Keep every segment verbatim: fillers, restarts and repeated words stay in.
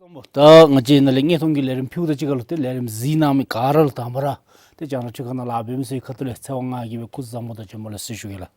ད་ང་བཅས་ནཱ་ལས་དངོས་མཐོང་གི་ལས་རིམ་ཕུལཝ་ད་གཅིག་ཁར་ལུ་ཏེ་ལས་རིམ་གཟིགས་གནང་མི་ག་ར་ལུ་དང་པ་ར་ཏེ་རྒྱང་བསྒྲགས་ཁྲི་ཁང་ནང་ལཱ་འབད་མི་ཚུ་གི་ཁ་ཐུག་ལས་ཚེ་དབང་ང་གིས་སྦེ་སྐུ་གཟུགས་བཟང་པོ་དང་བྱོན་པ་ལེགས་ཟེར་ཞུ་གེ་ལགས།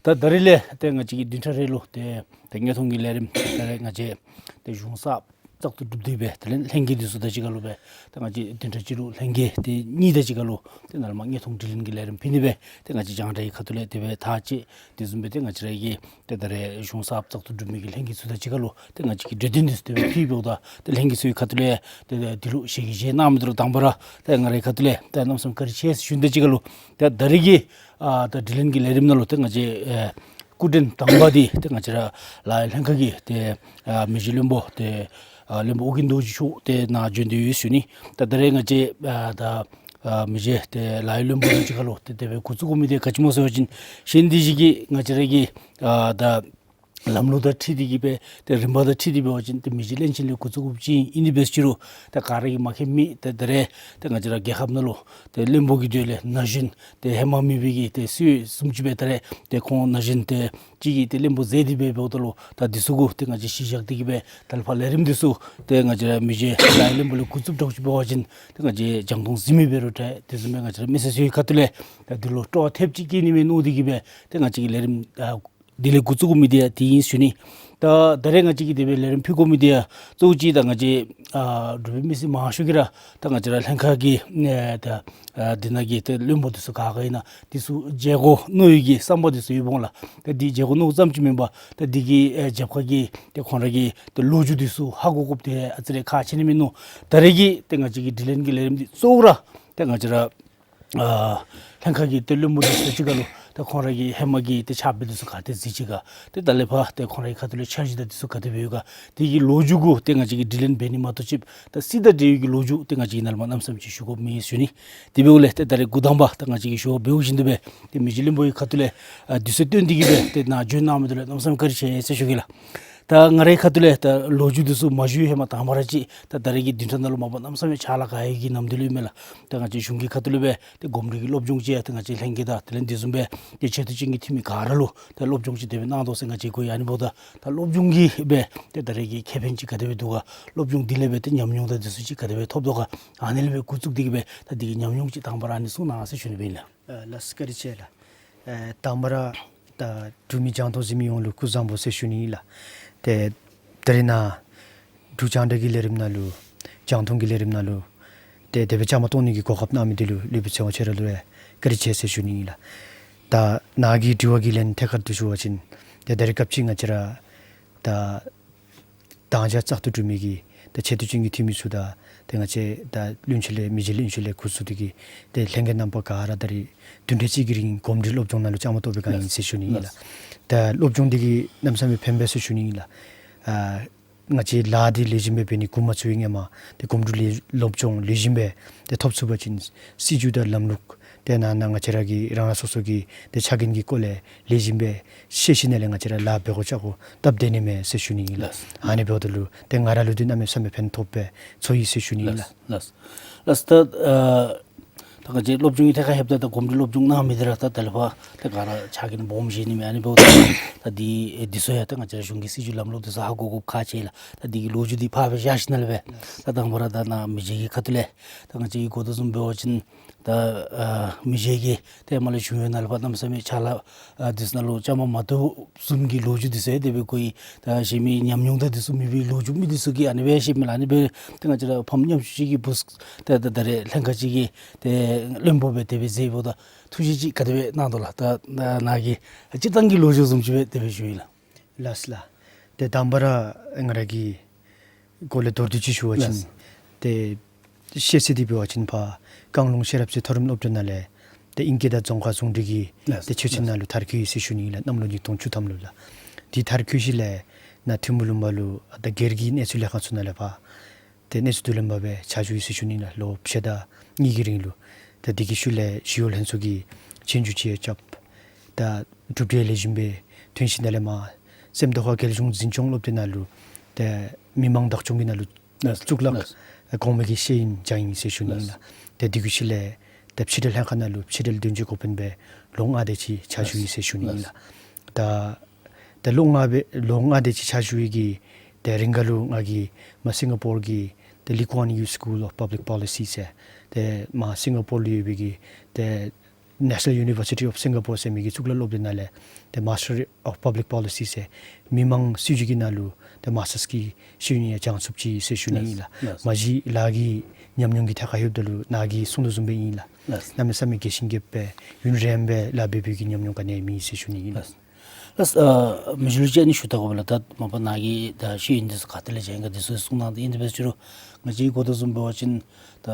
ད་ད་རིས་ལས་ཏེ་ང་བཅས་ཀྱིས་བདུན་ཕྲག་རེ་ལུ་ཏེ་ཏེ་དངོས་མཐོང་གི་ལས་རིམ་ད་རེས་ང་བཅས་ཏེ་གཞུང་གསརཔ་བཙག་འཐུ་གྲུབ་སྟེ་སྦེ་ད་ལས་ལྷན་རྒྱས་འདི་ཚུ་དང་གཅིག་ཁར་ལུ་སྦེ་ད་ང་བཅས་བདུན་ཕྲག་གཅིག་ལུ་ལྷན་རྒྱས་ཏེ་གཉིས་དང་གཅིག་ཁར་ལུ་ཏེ་ནཱ་ལས་མར་དངོས་མཐོང་དྲི་ལན་གྱི་ལས་རིམ་ཕུལ་ནི་སྦེ་ཏེ་ང་བཅས་རྒྱང་བསྒྲགས་ཀྱི་ཁ་ཐུག་ལས་དེ་སྦེ་ཐག་བཅད། དེ་བཟུམ་སྦེ་ཏེ་ང་བཅས་ར་གི་ཏེ་ད་རེས་གཞུང་གསརཔ་བཙག་འཐུ་གྲུབ་མི་གི་ལྷན་རྒྱས་ཚུ་དང་གཅིག་ཁར་ལུ་ཏེ་ང་བཅས་ཀྱིས་གྲོས་བསྟུན་འདི་ཚུ་དེ་སྦེ་ཕུལ་འབདཝ་ད་ཏེ་ལྷན་རྒྱས་ཚུ་གི་ཁ་ཐུག་ལས་ཏེ་ཏེ་འདི་ལུ་ཞལ་གྱིས་བཞེས་གནང་མི་འདི་ལུ་དང་པ་ར་ཏེ་ང་རའི་ཁ་ཐུག་ལས་ཏེ་གནམ་མེད་ས་མེད་བཀའ་དྲིན་ཆེ་ཟེར་ཞུ་ནི་དང་གཅིག་ཁར་ལུ་ཏེ་ད་རིས་ཀྱི་ཨ་ད་དྲི་ལན་གྱི་ལས་རིམ་ནང་ལུ་ཏེ་ང་བཅས་ཨེ་སྐུ་མགྲོན་དང་པ་འདི་ཏེ་ང་བཅས་ར་ལ་ལྷན་ཁག་གི་ཏེ་ཨ་མི་རྗེ་བློན་པོ་ཏེ་ཨ་བློན་པོ་ཨོ་རྒྱན་རྡོ་རྗེ་མཆོག་ཏེ་ནཱ་བྱོན་ཏེ་ཡོད་ཟེར་ཞུ་ནི། ད་ད་རེས་ང་བཅས་ཨ་ད་ཨ་མི་རྗེ་ཏེ་ལ་ལུ་བློན་པོ་དང་གཅིག་ཁར་ལུ་ཏེ་དེ་སྦེ་འགོ་བཙུགས་དགོ་མི་འདི་ག་ཅི་སྨོ་ཟེར་བ་ཅིན་གཞན་འདི་ཅིག་གིས་ང་བཅས་ར་གི་ཨ་ད་ལམ་ལུགས་དང་འཁྲིལ་ཏེ་གིས་སྦེ་ཏེ་རིམ་པ་དང་འཁྲིལ་ཏེ་འབད་བ་ཅིན་ཏེ་མི་རྗེ་བློན་ཆེན་ལས་འགོ་བཙུགས་དགོཔ་ཅིག་ཨིན་ནི་འབད་རུང་ཏེ་ག་ར་གིས་མ་མཁྱེན་མི་ཏེ་ད་རེས་ཏེ་ང་བཅས་ར་རྒྱལ་ཁབ་ནང་ལུ་ཏེ་བློན་པོ་གི་དོན་ལས་ན་གཞོན་ཏེ་ཧེ་མ་མེད་པའི་གི་ཏེ་སྲིད་བཟུམ་ཅིག་སྦེ་ད་རེས་ཏེ་ཁོང་ན་གཞོན་ཏེ་ཅིག་གིས་ཏེ་བློན་པོ་མཛད་དེ་སྦེ་འབདཝ་ད་ལུ་ད་འདི་ཚུ་གུ་ཏེ་ང་བཅས་གཞི་བཞག་སྟེ་གིས་སྦེ་ད་ལས་ཕར་ལས་རིམ་འདི་ཚུ་ཏེ་ང་བཅས་ར་མི་རྗེ་ལ་ལུ་བློན་པོ་ལས་འགོ་བཙུགསཔ་འདྲཝ་ཅིག་འབད་བ་ཅིན་ཏེ་ང་བཅས་རྒྱང་མཐོང་གཟིགས་མི་འབད་རུང་ཏེ་དེ་བཟུམ་སྦེ་ང་བཅས་ར་མི་སེར་ཚུ་གི་ཁ་ཐུག་ལས་ད་འདི་ལུ་སྤྲོ་བ་ཐེབས་ཅིག་སྐྱེ་ནི་མས་མནོ་སྟེ་གིས་སྦེ་ཏེ་ང་བཅས་ཀྱི་ལས་རིམ་ཨ་འདི་ལས་འགོ་བཙུགས་དགོ་མི་འདི་ཡང་དེ་ཨིན་ཟེར་ཞུ་ནི། ད་ད་རེས་ང་བཅས་ཀྱིས་དེ་སྦེ་ལས་རིམ་ཕུལ་དགོ་མི་འདི་ཡང་གཙོ་བོ་ཅིག་ད་ང་བཅས་ཨ་འབྲུག་པའི་མི་སེར་མང་ཤོས་ཀྱིས་ར་ད་ང་བཅས་ར་ལྷན་ཁག་གི་ཨེ་ད་ཨ་འདི་ནང་གི་ཏེ་བློན་པོ་འདི་ཚུ་ག་ག་ཨིན་ན་འདི་ཚུ་མཇལ་དགོ་མནོ་བའི་གི་བསམ་པ་འདི་ཚུ་ཡོདཔ་འོང་ལགས། ད་འདི་མཇལ་དགོ་མནོཝ་ཙམ་ཅིག་མེན་པར་ད་འདི་གི་ཨེ་རྒྱབ་ཁ་གི་ཏེ་ཁོང་ར་གི་ཏེ་ལོ་རྒྱུས་འདི་ཚུ་ཧ་གོ་དགོཔ་འདི་ཨ་ཙི་རེ་ཁག་ཆེ་ནི་མས་མནོ། ད་རེས་ཀྱི་ཏེ་ང་བཅས་ཀྱི་དྲི་ལན་གྱི་ལས་རིམ་འདི་གཙོ་བོ་ར་ཏེ་ང་བཅས་ར་ཨ་ལྷན་ཁག་གི་ཏེ་བློན་པོ་འདི་ཚུ་གཅིག་ཁར་ལུ་ཏེ་ཁོང་ར་གི་ཧེ་མ་གི་ཏེ་ཕྱག་དཔེ་འདི་ཚུ་ག་ཏེ་གཟིགས་ཅི་ག་ཏེ་ད་ལས་ཕར་ཏེ་ཁོང་ར་གི་ཁ་ཐུག་ལས་འཆར་གཞི་དང་འདི་ཚུ་ག་དེ་སྦེ་ཡོད་ག་དེ་གི་ལོ་རྒྱུས་གུ་ཏེ་ང་བཅས་ཀྱིས་དྲི་ལན་འབད་ནི་མ་གཏོགས་ཅིག་ད་སྲིད་དང་འབྲེལ་བའི་གི་ལོ་རྒྱུས་ཏེ་ང་བཅས་ཀྱིས་ནཱ་ལས་མར་གནམ་མེད་ས་མེད་ཅིག་ཞུ་དགོཔ་མེད་ཟེར་ཞུ་ནི། དེ་འབདཝ་ལས་ཏེ་ད་རེས་འགོ་དང་པ་ད་ང་བཅས་ཀྱིས་ཞུ་བ་འབདཝ་བཞིན་དུ་སྦེ་ཏེ་མི་རྗེ་བློན་པོ་གི་ཁ་ཐུག་ལས་ཨ་དུས་ཚོད་བཏོན་ཏེ་གིས་སྦེ་ཏེ་ནཱ་བྱོན་གནང་མི་འདི་ལུ་གནམ་མེད་ས་མེད་བཀའ་དྲིན་ཆེ་ཟེར་ཞུ་གེ་ལགས། ད་ང་རའི་ཁ་ཐུག་ལས་ད་ལོ་རྒྱུས་འདི་ཚུ་མ་ཞུ་བའི་ཧེ་མ་དང་པ་ར་ཅིག་ད་ད་རེས་ཀྱི་བདུན་ཕྲག་ནང་ལུ་མ་པ་གནམ་མེད་ས་མེད་ཕྱག་ལཱ་དཀའ་བའི་གི་ནམ་དུས་ལུ་ཨིན་མས་ལགས། ད་ང་བཅས་གཞུང་གི་ཁ་ཐུག་ལུ་སྦེ་ཏེ་གོམས་འདྲིས་ཀྱི་སློབ་སྦྱོང་ཅིག་ཡང་ཏེ་ང་བཅས་ལྷན་རྒྱས་དང་དེ་ལས་དེ་བཟུམ་སྦེ་ཏེ་ཆེ་བསྟོད་ཅན་གྱི་འཐུས་མི་ག་ར་ལུ་ཏེ་སློབ་སྦྱོང་ཅིག་དེ་སྦེ་གནང་དོ་ཟེར་ང་བཅས་གོ་ཡི། ཨ་ནི་འབདཝ་ད་ད་སློབ་སྦྱོང་གིས་སྦེ་ཏེ་ད་རེས་ཀྱི་ཁེ་ཕན་ཅིག་ག་དེ་སྦེ་འདུག་ག། སློབ་སྦྱོང་འདི་ལས་སྦེ་ཏེ་ཉམས་མྱོང་དང་འདི་ཚུ་ཅིག་ག་དེ་སྦེ་ཐོབ་དོ་ག། ཨ་ནི་ལས་སྦེ་འགོ་བཙུགས་ཏེ་གིས་སྦེ་ད་འདི་གི་ཉམས་མྱོང་ཅིག་དང་པ་ར་ཨ་ནི་གསུང་གནང་ཟེར་ཞུ་ནི་སྦེ་ཨིན་ལགས། ཨ་ལགས་སོ་བཀའ་དྲིན་ཆེ་ལགས། ཨེ་དང་པ་ར་ད་འབྲུག་མི་རྒྱང་མཐོང་གཟིགས་མི་ཡོངས་ལུ་སྐུ་གཟུགས་བཟང་པོ་ཟེར་ཞུ་ནི་ཨིན་ལགས། ཏེ་ད་རིས་ནཱ་འབྲུག་རྒྱང་བསྒྲགས་ཀྱི་ལས་རིམ་ནང་ལུ་རྒྱང་མཐོང་གི་ལས་རིམ་ནང་ལུ་ཏེ་དེ་སྦེ་བཅའ་མར་གཏོགས་ནི་གི་གོ་སྐབས་གནང་མི་འདི་ལུ་སློབ་དཔོན་ཚེ་དབང་ཁྱོད་ར་ལུ་ཡང་བཀའ་དྲིན་ཆེ་ཟེར་ཞུ་ནི་ཨིན་ལགས། ད་ནཱ་གི་དྲི་བ་གི་ལན་ཐད་ཀར་དུ་ཞུ་བ་ཅིན་ཏེ་ད་རེས་སྐབས་ཅིག་ང་བཅས་ར་ད་དང་རྒྱ་བཙག་འཐུ་གྲུབ་མི་གི་ཏེ་ཆེ་བསྟོད་ཅན་གྱི་འཐུས་མི་ཚུ་དང་ཏེ་ང་བཅས་ད་བློན་ཆེན་ལས་མི་རྗེ་བློན་ཆེན་ལས་འགོ་བཙུགས་ཏེ་གིས་ཏེ་ལྷན་རྒྱས་རྣམ་པ་ག་ར་ད་རེས་བདུན་ཕྲག་གཅིག་གི་རིང་གོམས་འདྲིས་སློབ་སྦྱོང་ནང་ལུ་བཅའ་མར་གཏོགས་པའི་སྒང་ཨིན་ཟེར་ཞུ་ནི་ཨིན་ལགས། ད་སློབ་སྦྱོང་འདི་གིས་གནམ་མེད་ས་མེད་ཕན་པས་ཟེར་ཞུ་ནི་ཨིན་ལགས། ཨ་ང་བཅས་ལཱ་འདི་ལེགས་ཤོམ་སྦེ་འབད་ནི་འགོ་མ་བཙུགས་པའི་སྔོན་མ་ཏེ་གོམས་འདྲིས་ལས་སློབ་སྦྱོང་ལེགས་ཤོམ་སྦེ་ཏེ་ཐོབ་ཚུགས་པ་ཅིན་སྲིད་བྱུས་དང་ལམ་ལུགས་ཏེ་ནང་ན་ང་བཅས་ར་གི་རང་རང་སོ་སོ་གི་ཏེ་ཕྱག་འགན་གྱི་སྐོར་ལས་ལེགས་ཤོམ་སྦེ་ཤེས་ཞིནམ་ལས་ང་བཅས་ར་ལཱ་འབད་དགོ་བྱ་དགོ་སྟབས་བདེ་ནི་མས་ཟེར་ཞུ་ནི་ཨིན་ལགས། ལགས། ཨ་ནི་འབདཝ་ད་ལུ་ཏེ་ང་ར་ལུ་འདི་གནམ་མེད་ས་མེད་ཕན་ཐོགས་པས་ཚོར་ཡི་ཟེར་ཞུ་ནི་ཨིན་ལགས། ལགས། ལགས། ལགས། ད་ཨ་ད་ང་བཅས་སློབ་སྦྱོང་གི་ཐད་ཁར་ལྷོདཔ་ད་ད་གོམས་འདྲིས་སློབ་སྦྱོང་གནང་མི་འདི་ར་ད་ད་ལས་ཕར་ད་ག་ར་ཕྱག་འགན་སྦོམ་བཞེས་ནི་མས། ཨ་ནི་འབདཝ་ད་ད་འདི་ཨེ་འདི་ཚུ་ཡང་ད་ང་བཅས་ར་གཞུང་གི་སྲིད་བྱུས་ལམ་ལུགས་འདི་ཚུ་ཧ་གོ་དགོཔ་ཁག་ཆེ་ལགས། ད་འདི་གི་ལོ་རྒྱུས་འདི་ཕར་སྦེ་བཞག་ཞིནམ་ལས་སྦེ་ད་དང་པ་ར་ད་ནཱ་མི་རྗེ་གི་ཁ་ཐུག་ལས་ད་ང་བཅས་ཀྱིས་གོ་དོ་བཟུམ་འབད་བ་ཅིན་ད་ཨ་མི་རྗེ་གིས་ཏེ་མར་ལས་གཞུང་གཡོག་ནང་ལས་ཕར་གནམ་མེད་ས་མེད་ཕྱག་ལཱ་ཨ་འདི་ཚུ་ནང་ལུ་བཅའ་མར་མ་གཏོགས་བཟུམ་གྱི་ལོ་རྒྱུས་འདི་ཚུ་ཡང་དེ་སྦེ་གོ་ཡི། ད་གཞན་མི་ཉམས་མྱོང་དང་འདི་ཚུ་མེད་པའི་ལོ་རྒྱུས་མི་འདི་ཚུ་གིས་ཨ་ནི་སྦེ་བཤད་མི་ལགས། ཨ་ནི་སྦེ་ཏེ་ང་བཅས་ར་ཕམ་ཉམ་ཆུང་ཅིག་གིས་བུ་ད་ད་ད་རེས་ལྷན་ཁག་ཅིག་གི་ཏེ་བློན་པོ་སྦེ་དེ་སྦེ་མཛད་འབདཝ་ད་ཐུགས་བཞེད་ཅིག་ག་དེ་སྦེ་གནང་དོ་ལགས། ད་ནཱ་གི་སྤྱིར་བཏང་གི་ལོ་རྒྱུས་བཟུམ་ཅིག་སྦེ་དེ་སྦེ་ཞུ་ཡི་ལགས། ལགས་ལགས། ཏེ་དང་པ་ར་ང་ར་གི་སྐོར་ལས་མདོར་བསྡུས་ཅིག་ཞུ་བ་ཅིན་ལགས། ཏེ་ཤེས་ཚད་འདི་འབད་བ་ཅིན་ཕར་བཀང་ལུང་ཤེས་རབ་རྩེ་མཐོ་རིམ་སློབ་གྲྭ་ནང་ལས་ཏེ་ཨིང་སྐད་དང་རྫོང་ཁ་ཟུང་འབྲེལ་གྱི་ལགས། ཏེ་ཆོས་ཚན་ནང་ལུ་མཐར་འཁྱོལ་ཡི་ཟེར་ཞུ་ནི་ཨིན་ལགས། གནམ་ལོ་ཉིས་སྟོང་བཅུ་ཐམ་ལུ་ལགས། འདི་མཐར་འཁྱོལ་ཞིནམ་ལས་ནཱ་ཐིམ་ཕུ་ལུང་པ་ལུ་ཨ་ད་སྒེར་གྱི་གནས་ཚུལ་ལས་ཁང་ཚུ་ནང་ལས་ཕར་ཏེ་གནས་ཚུལ་བསྡུ་ལེན་པ་སྦེ་ཕྱག་ཞུ་ཡི་ཟེར་ཞུ་ནི་ཨིན་ལགས། ལོ་ཕྱེད་དང་གཉིས་ཀྱི་རིང་ལུ། ཏེ་འདི་གི་ཤུལ་ལས་ཞི་གཡོག་ལྷན་ཚོགས་ཀྱི་ཆོས་རྒྱུགས་ཅིག་ཡང་རྐྱབ། ད་གྲུབ་འབྲས་ལེགས་ཤོམ་སྦེ་ཐོན་ཞིནམ་ལས་མར་སེམས་རྟོགས་ཁ་རྒྱལ་གཞུང་འཛིན་སྐྱོང་སློབ་སྡེ་ནང་ལུ་ཏེ་མི་མང་བདག་སྐྱོང་གི་ནང་ལུ་ལགས། གཙུག་ལག་ལགས། གོང་མའི་གི་ཤེས་ཡོན་སྦྱང་ཡི་ཟེར་ཞུ་ནི་ཨིན་ལགས། ལགས། ཏེ་འདི་གི་ཤུལ་ལས་ཏེ་ཕྱི་འབྲེལ་ལྷན་ཁག་ནང་ལུ་ཕྱི་འབྲེལ་དོན་གཅོད་འགོ་དཔོན་སྦེ་ལོ་ལྔ་དེ་ཅིག་ཕྱག་ཞུ་ཡི་ཟེར་ཞུ་ནི་ཨིན་ལགས། ལགས། ད་ད་ལོ་ལྔ་སྦེ་ལོ་ལྔ་དེ་ཅིག་ཕྱག་ཞུ་ཡི་གི་ ཏེ་རིང་ག་ལུ་ང་གིས་མ་སིང་ག་པོར་གྱི་ཏེ་ལི་ཀུ་ཨན་ཡུ་སི་ཀུལ་ཨོཕ་པབ་ལིཀ་པོ་ལི་སི་ཟེར་ཏེ་མ་སིང་ག་པོར་ལུ་ཡོད་པའི་གི་ཏེ་ནེ་ཤ་ནཱལ་ཡུ་ནི་བར་སི་ཊི་ཨོཕ་སིང་ག་པོར་ཟེར་མི་གི་གཙུག་ལག་སློབ་སྡེ་ནང་ལས་ཏེ་མཱས་ཊར་ཨོཕ་པབ་ལིཀ་པོ་ལི་སི་ཟེར་མི་མང་སྲིད་བྱུས་ཀྱི་ནང་ལུ་ཏེ་མཱས་ཊརསི་གི་ཤེས་ཡོན་ཡང་སྦྱང་ཚུགསཔ་ཅིག་ཟེར་ཞུ་ནི་ཨིན་ལགས། ལགས། མ་གཞི་ལཱ་གི་ཉམས་མྱོང་གི་ཐད་ཁར་ལྷོདཔ་ད་ལུ་ནཱ་གིས་གསུང་དོ་བཟུམ་སྦེ་ཨིན་ལགས། ལགས། གནམ་མེད་ས་མེད་དགེ་ཞིང་རྒྱསཔ་སྦེ་ཡུན་རིངམོ་སྦེ་ལཱ་འབད་བའི་གི་ཉམས་མྱོང་ག་ནི་ཡང་མེད་ཟེར་ཞུ་ནི་ཨིན་ལགས། ལགས། ལགས། ཨ་མི་ཞུ་ལུ་ཅིག་ཨ་ནི་ཞུ་བལྟ་དགོ་པས་ལགས། ད་མ་པ་ནཱ་གིས་ད་ཤེས་ཡོན་འདི་ཚུ་ག་ཏེ་ལས་སྦྱང་ག་འདི་ཚུ་གསུང་གནང་། ད་ཨིན་དེ་སྦེ་ཞུ་རུང་ང་བཅས་གོ་དོ་བཟུམ་འབད་བ་ཅིན་ད་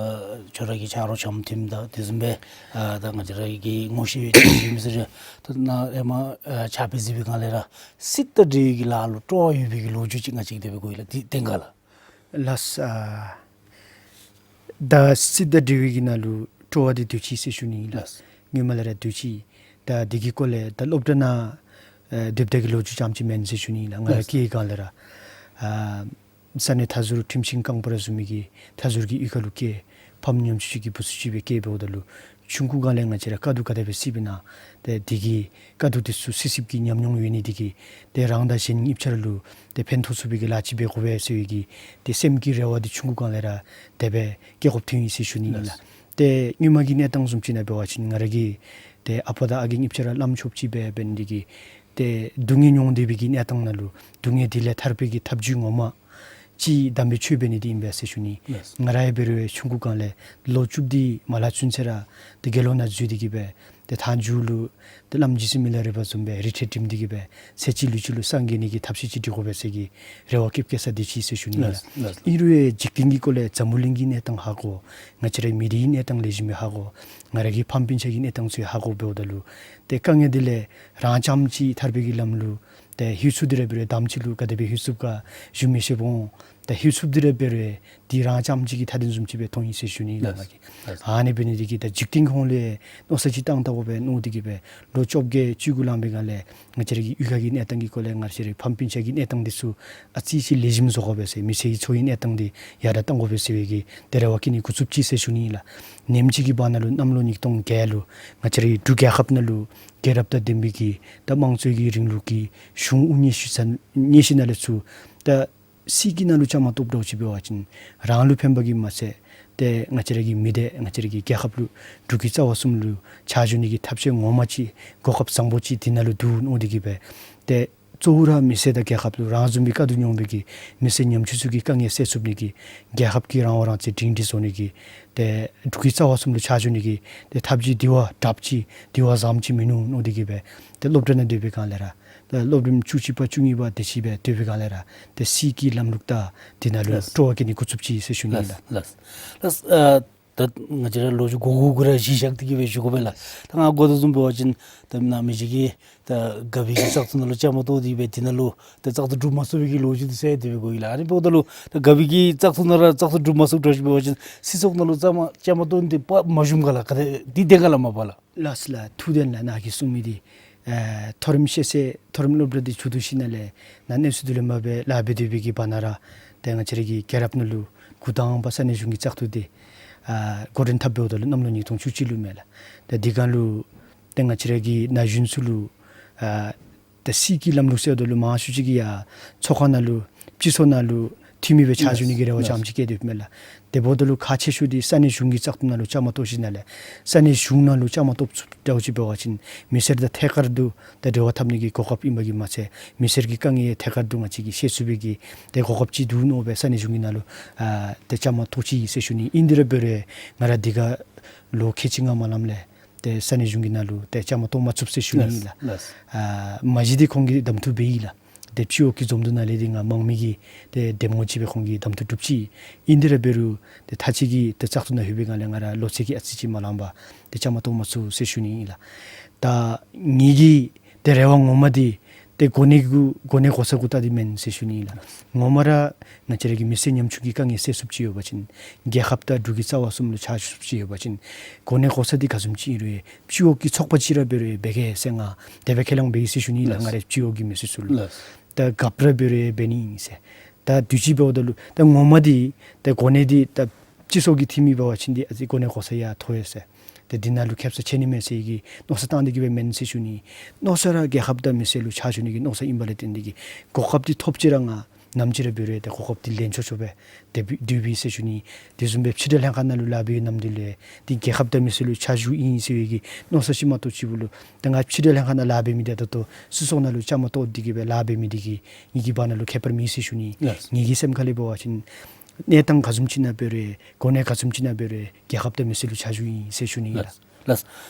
ཁྱོད་ར་གི་ཆ་རོགས་འཆམ་མཐུན་དང་དེ་བཟུམ་སྦེ་ཨ་ད་ང་བཅས་ར་གི་ངོ་ཤེས་པའི་ཅིག་ཡོད་མི་ཟེར་ད་ནཱ་ཨེ་མ་ཨ་ཕྱག་དཔེ་གཟིགས་པའི་སྒང་ལས་ར་སྲིད་དང་འབྲེལ་བའི་གི་ལཱ་ལུ་སྤྲོ་བ་ཡོད་པའི་གི་ལོ་རྒྱུས་ཅིག་ང་བཅས་ཀྱིས་དེ་སྦེ་གོ་ཡི་ལགས། འདི་བདེན་ག་ལགས། ལགས། ཨ་ད་སྲིད་དང་འབྲེལ་བའི་གི་ནང་ལུ་སྤྲོ་བ་འདི་དུས་ཅི་ཟེར་ཞུ་ནི་ཨིན་ལགས། ལགས། སྔོན་མ་ལས་ར་དུས་ཅི། ད་འདི་གི་སྐོར་ལས་ད་སློབ་གྲྭ་ནང་ཨེ་སྡོདཔ་ད་གི་ལོ་རྒྱུས་ཙམ་ཅིག་མེན་ཟེར་ཞུ་ནི་ཨིན་ལགས། ང་ར་ལགས། སྐྱེས་སྒང་ལས་ར་ཨ་ས་གནས་མཐའ་ཟུར་ཁྲིམས་ཤིང་རྐང་པ་ར་བཟུང་མི་གི་མཐའ་ཟུར་གྱི་གཡུས་ཁ་ལུ་སྐྱེས། ཕམ་ཉམ་ཆུང་ཅིག་གི་བུ་ཚ་ཅིག་སྦེ་སྐྱེས། འབདཝ་ད་ལུ་ཆུང་ཀུ་སྒང་ལས་ང་བཅས་ར་དཀའ་སྡུག་ག་དེ་སྦེ་བཟོདཔ་ཨིན་ན། ཏེ་འདི་གི་དཀའ་སྡུག་འདི་ཚུ་བཟོད་བཟོདཔ་ཀྱི་ཉམས་མྱོང་ཡོད་ནི་འདི་གིས་ཏེ་རང་དང་གཞན་གཉིས་ཆ་ར་ལུ་ཏེ་ཕན་ཐོགས་ཚུགས་པའི་གི་ལཱ་ཅིག་འབད་དགོ་པས་ཟེར་བའི་གི་ཏེ་སེམས་ཀྱི་རེ་བ་འདི་ཆུང་ཀུ་སྒང་ལས་ར་དེ་སྦེ་སྐྱེས་དགོཔ་ཐོན་ཡི་ཟེར་ཞུ་ནི་ཨིན་ལགས། ལགས། ཏེ་སྔོན་མ་གི་གནས་སྟངས་བཟུམ་ཅིག་ནང་འབད་བ་ཅིན་ང་ར་གི་ཏེ་ཨ་པ་དང་ཨ་རྒས་གཉིས་ཆ་ར་བླམ་ཆོསཔ་ཅིག་སྦེ་འབད་ནི་འདི་གིས་ཏེ་སྡུག་བསྔལ་མྱོང་སྡོད་པའི་གི་གནས་སྟངས་ནང་ལུ་སྡུག་བསྔལ་འདི་ལས་ཐར་པའི་གི་ཐབས་བྱུས་ངོ་མ་ཅིག་དམ་པའི་ཆོས་འབད་ནི་འདི་ཨིན་པས་ཟེར་ཞུ་ནི། ལགས། ང་ར་ཡང་འབད་རུང་ཆུང་ཀུ་སྒང་ལས་ལོ་བཅུ་འདི་མ་ལྷག་ཚུན་ཚོད་ར་ཏེ་དགེ་སློང་ནང་འཛུལ་ཏེ་གི་སྦེ་ཏེ་མཐའ་མཇུག་ལུ་ཏེ་བླམ་རྗེ་བཙུན་མི་ལ་རས་པ་བཟུམ་སྦེ་རི་ཁྲོད་འགྲིམ་སྟེ་གི་སྦེ་ཚེ་གཅིག་ལུས་གཅིག་ལུ་སངས་རྒྱས་ནི་གི་ཐབས་ཤེས་ཅིག་སྒྲིག་དགོ་པས་ཟེར་གྱི་རེ་བ་བསྐྱེད་བསྐྱེད་ས་འདི་ཅིག་ཟེར་ཞུ་ནི་ཨིན་ལགས། ལགས། ལགས། ཨིན་རུང་འཇིག་རྟེན་གྱི་སྐོར་ལས་འཛམ་བུ་གླིང་གི་གནས་སྟངས་ཧ་གོ། ང་བཅས་ར་མི་སྡེའི་གནས་སྟངས་ལེགས་ཤོམ་སྦེ་ཧ་གོ། ང་ར་གི་ཕམ་སྤུན་ཆ་གི་གནས་སྟངས་ཚུ་ཧ་གོ། འབདཝ་ད་ལུ་ཏེ་དཀའ་ངལ་འདི་ལས་རང་རྐྱངམ་ཅིག་ཐར་པའི་གི་ལམ་ལུ་ཏེ་ལྷོད་ཚུགས་ཏེ་ར་འབད་རུང་དམ་ཅིག་ལུ་ག་དེ་སྦེ་ལྷོད་ཚུགས་ག་ཞུ་མི་ཤེས་འོང་། ད་ལྷོད་ཚུགས་ཏེ་ར་འབད་རུང་འདི་རང་རྐྱངམ་ཅིག་གི་མཐའ་དོན་བཟུམ་ཅིག་སྦེ་མཐོང་ཡི་ཟེར་ཞུ་ནི་ཨིན་ལགས། ལགས། ང་གིས། ལགས། ཨ་ནི་འབད་ནི་འདི་གིས་ད་འཇིག་རྟེན་ཁོངས་ལས་མནོ་བསམ་ཅིག་བཏང་བལྟ་དགོ་པས་མནོ་སྟེ་གི་སྦེ་ལོ་བཅོ་བརྒྱད་བཅུ་དགུ་ལང་པའི་སྒང་ལས་ང་བཅས་ར་གི་གཡུས་ཁ་གི་གནས་སྟངས་ཀྱི་སྐོར་ལས་ང་བཅས་ར་ཕམ་སྤུན་ཆ་གི་གནས་སྟངས་འདི་ཚུ་ཨ་ཙི་ཅིག་ལེགས་ཤོམ་བཟོ་དགོ་པས་ཟེར། མི་སེར་གྱི་འཚོ་བའི་གནས་སྟངས་འདི་ཡར་དྲག་གཏང་དགོ་པས་ཟེར་བའི་གི་ཏེ་རེ་བ་བསྐྱེད་ནི་འགོ་བཙུགསཔ་ཅིག་ཟེར་ཞུ་ནི་ཨིན་ལགས། ནེམ་ཅིག་གི་བར་ན་ལུ་གནམ་ལོ་ཉིས་སྟོང་བརྒྱད་ལུ་ང་བཅས་ར་གི་འབྲུག་རྒྱལ་ཁབ་ནང་ལུ་རྒྱལ་རབས་དང་ལྡན་པའི་གི་ད་དམངས་གཙོའི་གི་རིང་ལུགས་ཀྱི་གཞུང་དབུ་བརྙེས་ཞིནམ་ལས་ཚུར་ད་སྲིད་ཀྱི་ནང་ལུ་བཅའ་མར་གཏོགསཔ་འདྲཝ་ཅིག་འབད་བ་ཅིན་རང་ལུ་ཕན་པ་གིས་མ་ཚད་ཏེ་ང་བཅས་ར་གི་མི་སྡེ་ང་བཅས་ར་གི་རྒྱལ་ཁབ་ལུ་འབྲུག་གི་རྩ་བ་གསུམ་ལུ་ཕྱག་ཞུ་ནི་གི་ཐབས་ཤེས་ངོ་མ་ཅིག་གོ་སྐབས་བཟང་པོ་ཅིག་འདི་ནང་ལུ་འདུག་མནོ་སྟེ་གི་སྦེ་ཏེ་གཙོ་བོ་ར་མི་སེར་དང་རྒྱལ་ཁབ་ལུ་རང་བཟུམ་སྦེ་དཀའ་སྡུག་མྱོང་བའི་གི་མི་སེར་ཉམ་ཆུང་ཚུ་གི་དཀའ་ངལ་སེལ་ཚུགས་ནི་གི་རྒྱལ་ཁབ་ཀྱི་རང་དབང་རང་བཙན་སྒྲིང་སྒྲི་བཟོ་ནི་གི་ཏེ་འབྲུག་གི་རྩ་བ་གསུམ་ལུ་ཕྱག་ཞུ་ནི་གི་ཏེ་ཐབས་ཅིག་དེ་བ་དྲགཔ་ཅིག་དེ་བ་བཟངམ་ཅིག་མིན་ནུག་མནོ་སྟེ་གི་སྦེ་ཏེ་སློབ་གྲྭ་ནང་སྡོད་པའི་སྒང་ལས་ར་ཏེ་སློབ་རིམ་བཅུ་གཅིག་པ་བཅུ་གཉིས་པ་དེ་ཅིག་སྦེ་སྡོད་པའི་སྒང་ལས་ར་ཏེ་སྲིད་ཀྱི་ལམ་ལུགས་དང་འདི་ནང་ལུ་ལགས། སྤྲོ་བ་བསྐྱེད་ནི་འགོ་བཙུགསཔ་ཅིག་ཟེར་ཞུ་ནི་ཨིན་ལགས། ལགས། ལགས། ལགས། ཨ་ད་ང་བཅས་ར་ལོ་རྒྱུས་གོ་གོ་གུ་ར་གཞི་བཞག་སྟེ་གི་སྦེ་ཞུ་དགོ་པས་ལགས། ད་ང་གོ་དོ་བཟུམ་འབད་བ་ཅིན་ད་ནཱ་མི་ཅིག་གིས་ད་ག་བི་གི་བཙག་འཐུ་ནང་ལུ་བཅའ་མར་གཏོགས་ཏེ་སྦེ་འདི་ནང་ལུ་ད་བཙག་འཐུ་གྲུབ་མ་ཚུགས་པའི་གི་ལོ་རྒྱུས་འདི་གསལ་དེ་སྦེ་གོ་ཡི་ལགས། ཨ་ནི་འབདཝ་ད་ལུ་ད་ག་བི་གི་བཙག་འཐུ་ནང་ར་བཙག་འཐུ་གྲུབ་མ་ཚུགས་དྲགས་ཅིག་འབད་བ་ཅིན་སྲིད་ཚོགས་ནང་ལུ་བཅའ་མར་བཅའ་མར་གཏོགས་ནི་འདི་དཔའ་མ་ཞུམ་ག་ལགས། ག་དེ་འདི་བདེན་ག་ལགས་མ་པ་ལགས། ལགས་ལགས། ཐུགས་བདེན་ལགས། ནཱ་གིས་གསུང་མི་འདི་ཨེ་མཐོ་རིམ་ཤེས་ཚད་མཐོ་རིམ་སློབ་གྲྭ་འདི་མཇུག་བསྡུ་ཞིནམ་ལས་ནཱ་གནས་ཚུལ་འདི་ལས་མར་སྦེ་ལཱ་འབད་སྡོད་པའི་གི་བར་ན་ར་ཏེ་ང་བཅས་ར་གི་རྒྱལ་རབས་ནང་ལུ་འགོ་དང་པ་ས་གནས་གཞུང་གི་བཙག་འཐུ་འདི་ཨ་འགོ་འདྲེན་འཐབ་འབདཝ་ད་ལུ་གནམ་ལོ་ཉིས་སྟོང་བཅུ་གཅིག་ལུ་མས་ལགས། ཏེ་འདི་སྒང་ལུ་ཏེ་ང་བཅས་ར་གི་ན་གཞོན་ཚུ་ལུ་ཨ་ད་སྲིད་ཀྱི་ལམ་ལུགས་ཟེརཝ་ད་ལུ་མང་ཤོས་ཅིག་གིས་ཡར་ཚོགས་ཁང་ནང་ལུ་སྤྱི་ཚོགས་ནང་ལུ་འཐུས་མི་སྦེ་ཕྱག་ཞུ་ནི་གི་རེ་བ་ལགས། རྐྱངམ་ཅིག་བསྐྱེད་དེ་མས་ལགས། དེ་འབདཝ་ད་ལུ་ཁག་ཆེ་ཤོས་འདི་ས་གནས་གཞུང་གི་བཙག་འཐུ་ནང་ལུ་བཅའ་མར་གཏོགས་ཞིནམ་ལས་ས་གནས་གཞུང་ནང་ལུ་བཅའ་མར་གཏོགས་ཚུགསཔ་འདྲཝ་ཅིག་འབད་བ་ཅིན་མི་སེར་དང་ཐད་ཀར་དུ་ད་འབྲེལ་བ་འཐབ་ནི་གི་གོ་སྐབས་ཨིན་པ་གིས་མ་ཚད་མི་སེར་གྱི་དཀའ་ངལ་ཐད་ཀར་དུ་ང་བཅས་ཀྱིས་ཤེས་ཚུགས་པའི་གི་ཏེ་གོ་སྐབས་ཅིག་འདུག་མནོ་སྦེ་ས་གནས་གཞུང་གི་ནང་ལུ་ཨ་ཏེ་བཅའ་མར་གཏོགས་ཅི་ཟེར་ཞུ་ནི། ཨིན་དེ་ར་འབད་རུང་ང་ར་འདི་ཁར་ལོ་ཁལ་གཅིག་ལྔ་མ་ལངམ་ལས་ཏེ་ས་གནས་གཞུང་གི་ནང་ལུ་ཏེ་བཅའ་མར་གཏོགས་མ་ཚུགས་ཟེར་ཞུ་ནི་ཨིན་ལགས། ལགས། ལགས། ཨ་མ་གཞི་འདི་ཁོང་གིས་གདམ་འཐུ་འབད་ཡི་ལགས། ཏེ་སྤྱི་འོག་གི་འཛོམས་འདུ་ནང་ལས་འདི་ང་མང་མི་གི་ཏེ་འདེམས་ངོ་ཅིག་སྦེ་ཁོང་གིས་གདམ་འཐུ་གྲུབ་ཅི། ཨིན་དེ་ར་འབད་རུང་ཏེ་མཐའ་དཔྱད་ཀྱི་ཏེ་བཙག་འཐུ་ནང་ལྷོད་པའི་སྒང་ལས་ང་ར་ལོ་ཚད་ཀྱིས་ཨ་ཙི་ཅིག་མ་ལང་པར་ཏེ་བཅའ་མར་གཏོགས་མ་ཚུགས་ཟེར་ཞུ་ནི་ཨིན་ལགས། ད་ངེ་གི་ཏེ་རེ་བ་ངོ་མ་འདི་ཏེ་གོ་གནས་གུ་གོ་གནས་གོ་ས་གུ་བལྟ་སྟེ་མེན་ཟེར་ཞུ་ནི་ཨིན་ལགས། ངོ་མ་ར་ང་བཅས་ར་གི་མི་སེར་ཉམ་ཆུང་གི་དཀའ་ངལ་སེལ་ཚུགསཔ་ཅིག་ཡོད་པ་ཅིན་རྒྱལ་ཁབ་དང་འབྲུག་གི་རྩ་བ་གསུམ་ལུ་ཕྱག་ཞུ་ཚུགསཔ་ཅིག་ཡོད་པ་ཅིན་གོ་གནས་གོ་ས་འདི་ག་བཟུམ་ཅིག་ཨིན་རུང་སྤྱི་འོག་གི་ཚོགས་པ་ཅིག་ར་འབད་རུང་འབད་གེ་ཟེར་ང་དེ་སྦེ་ཁས་བླངས་འབད་ཡི་ཟེར་ཞུ་ནི་ཨིན་ལགས། ལགས། ང་རའི་སྤྱི་འོག་གི་མི་སེར་ཚུ་ལུ། ལགས། ད་རྒཔོ་ར་འབད་རུང་འབད་ནི་ཨིན་ཟེར། ད་དུས་ཅི་འབདཝ་ད་ལུ་ད་ངོ་མ་འདི་ད་གོ་གནས་འདི་ད་སྤྱི་ཚོགས་ཀྱི་འཐུས་མི་འབད་བ་ཅིན་འདི་ཨ་ཙི་གོ་གནས་གོ་ས་ཡར་མཐོ་ཡི་ཟེར། ཏེ་འདི་ནང་ལུ་ཁེབ་ས་ཆེ་ནི་མས་ཟེར་གྱི་མནོ་བསམ་བཏང་སྟེ་གི་སྦེ་མེན་ཟེར་ཞུ་ནི། མནོ་བསམ་ར་རྒྱལ་ཁབ་དང་མི་སེར་ལུ་ཕྱག་ཞུ་ནི་གི་མནོ་བསམ་ཨིན་པ་ལས་བརྟེན་ཏེ་གི་གོ་སྐབས་འདི་ཐོབ་ཅི་ར་ང་ ནམ་ཅིག་ར་འབད་རུང་ཏེ་གོ་སྐབས་འདི་ལེན་ཆོག་ཆོག་སྦེ་ཏེ་འབད་སྡོད་པས་ཟེར་ཞུ་ནི། དེ་བཟུམ་སྦེ་ཕྱི་འབྲེལ་ལྷན་ཁག་ནང་ལུ་ལཱ་འབད་བའི་ནམ་དུས་ལུ་ཏེ་རྒྱལ་ཁབ་དང་མི་སེར་ལུ་ཕྱག་ཞུཝ་ཨིན་ཟེར་བའི་གི་མནོ་བསམ་ཅིག་མ་གཏོགས་ཅིག་པོ་ལུ་ཏེ་ང་ཕྱི་འབྲེལ་ལྷན་ཁག་ནང་ལཱ་འབད་མི་འདི་ད་ལྟོ་སྲིད་ཚོགས་ནང་ལུ་བཅའ་མར་གཏོགས་ཏེ་གི་སྦེ་ལཱ་འབད་མི་འདི་གིས་ངེ་གི་བར་ན་ལུ་ཁྱད་པར་མེད་ཟེར་ཞུ་ནི། ལགས། ངེ་གི་སེམས་ཁ་ལས་འབད་བ་ཅིན་གནས་སྟངས་ག་བཟུམ་ཅིག་ནང་འབད་རུང་གོ་གནས་ག་བཟུམ་ཅིག་ནང་འབད་རུང་རྒྱལ་ཁབ་དང་མི་སེར་ལུ་ཕྱག་ཞུཝ་ཨིན་ཟེར་ཞུ་ནི་ཨིན་ལགས། ལགས།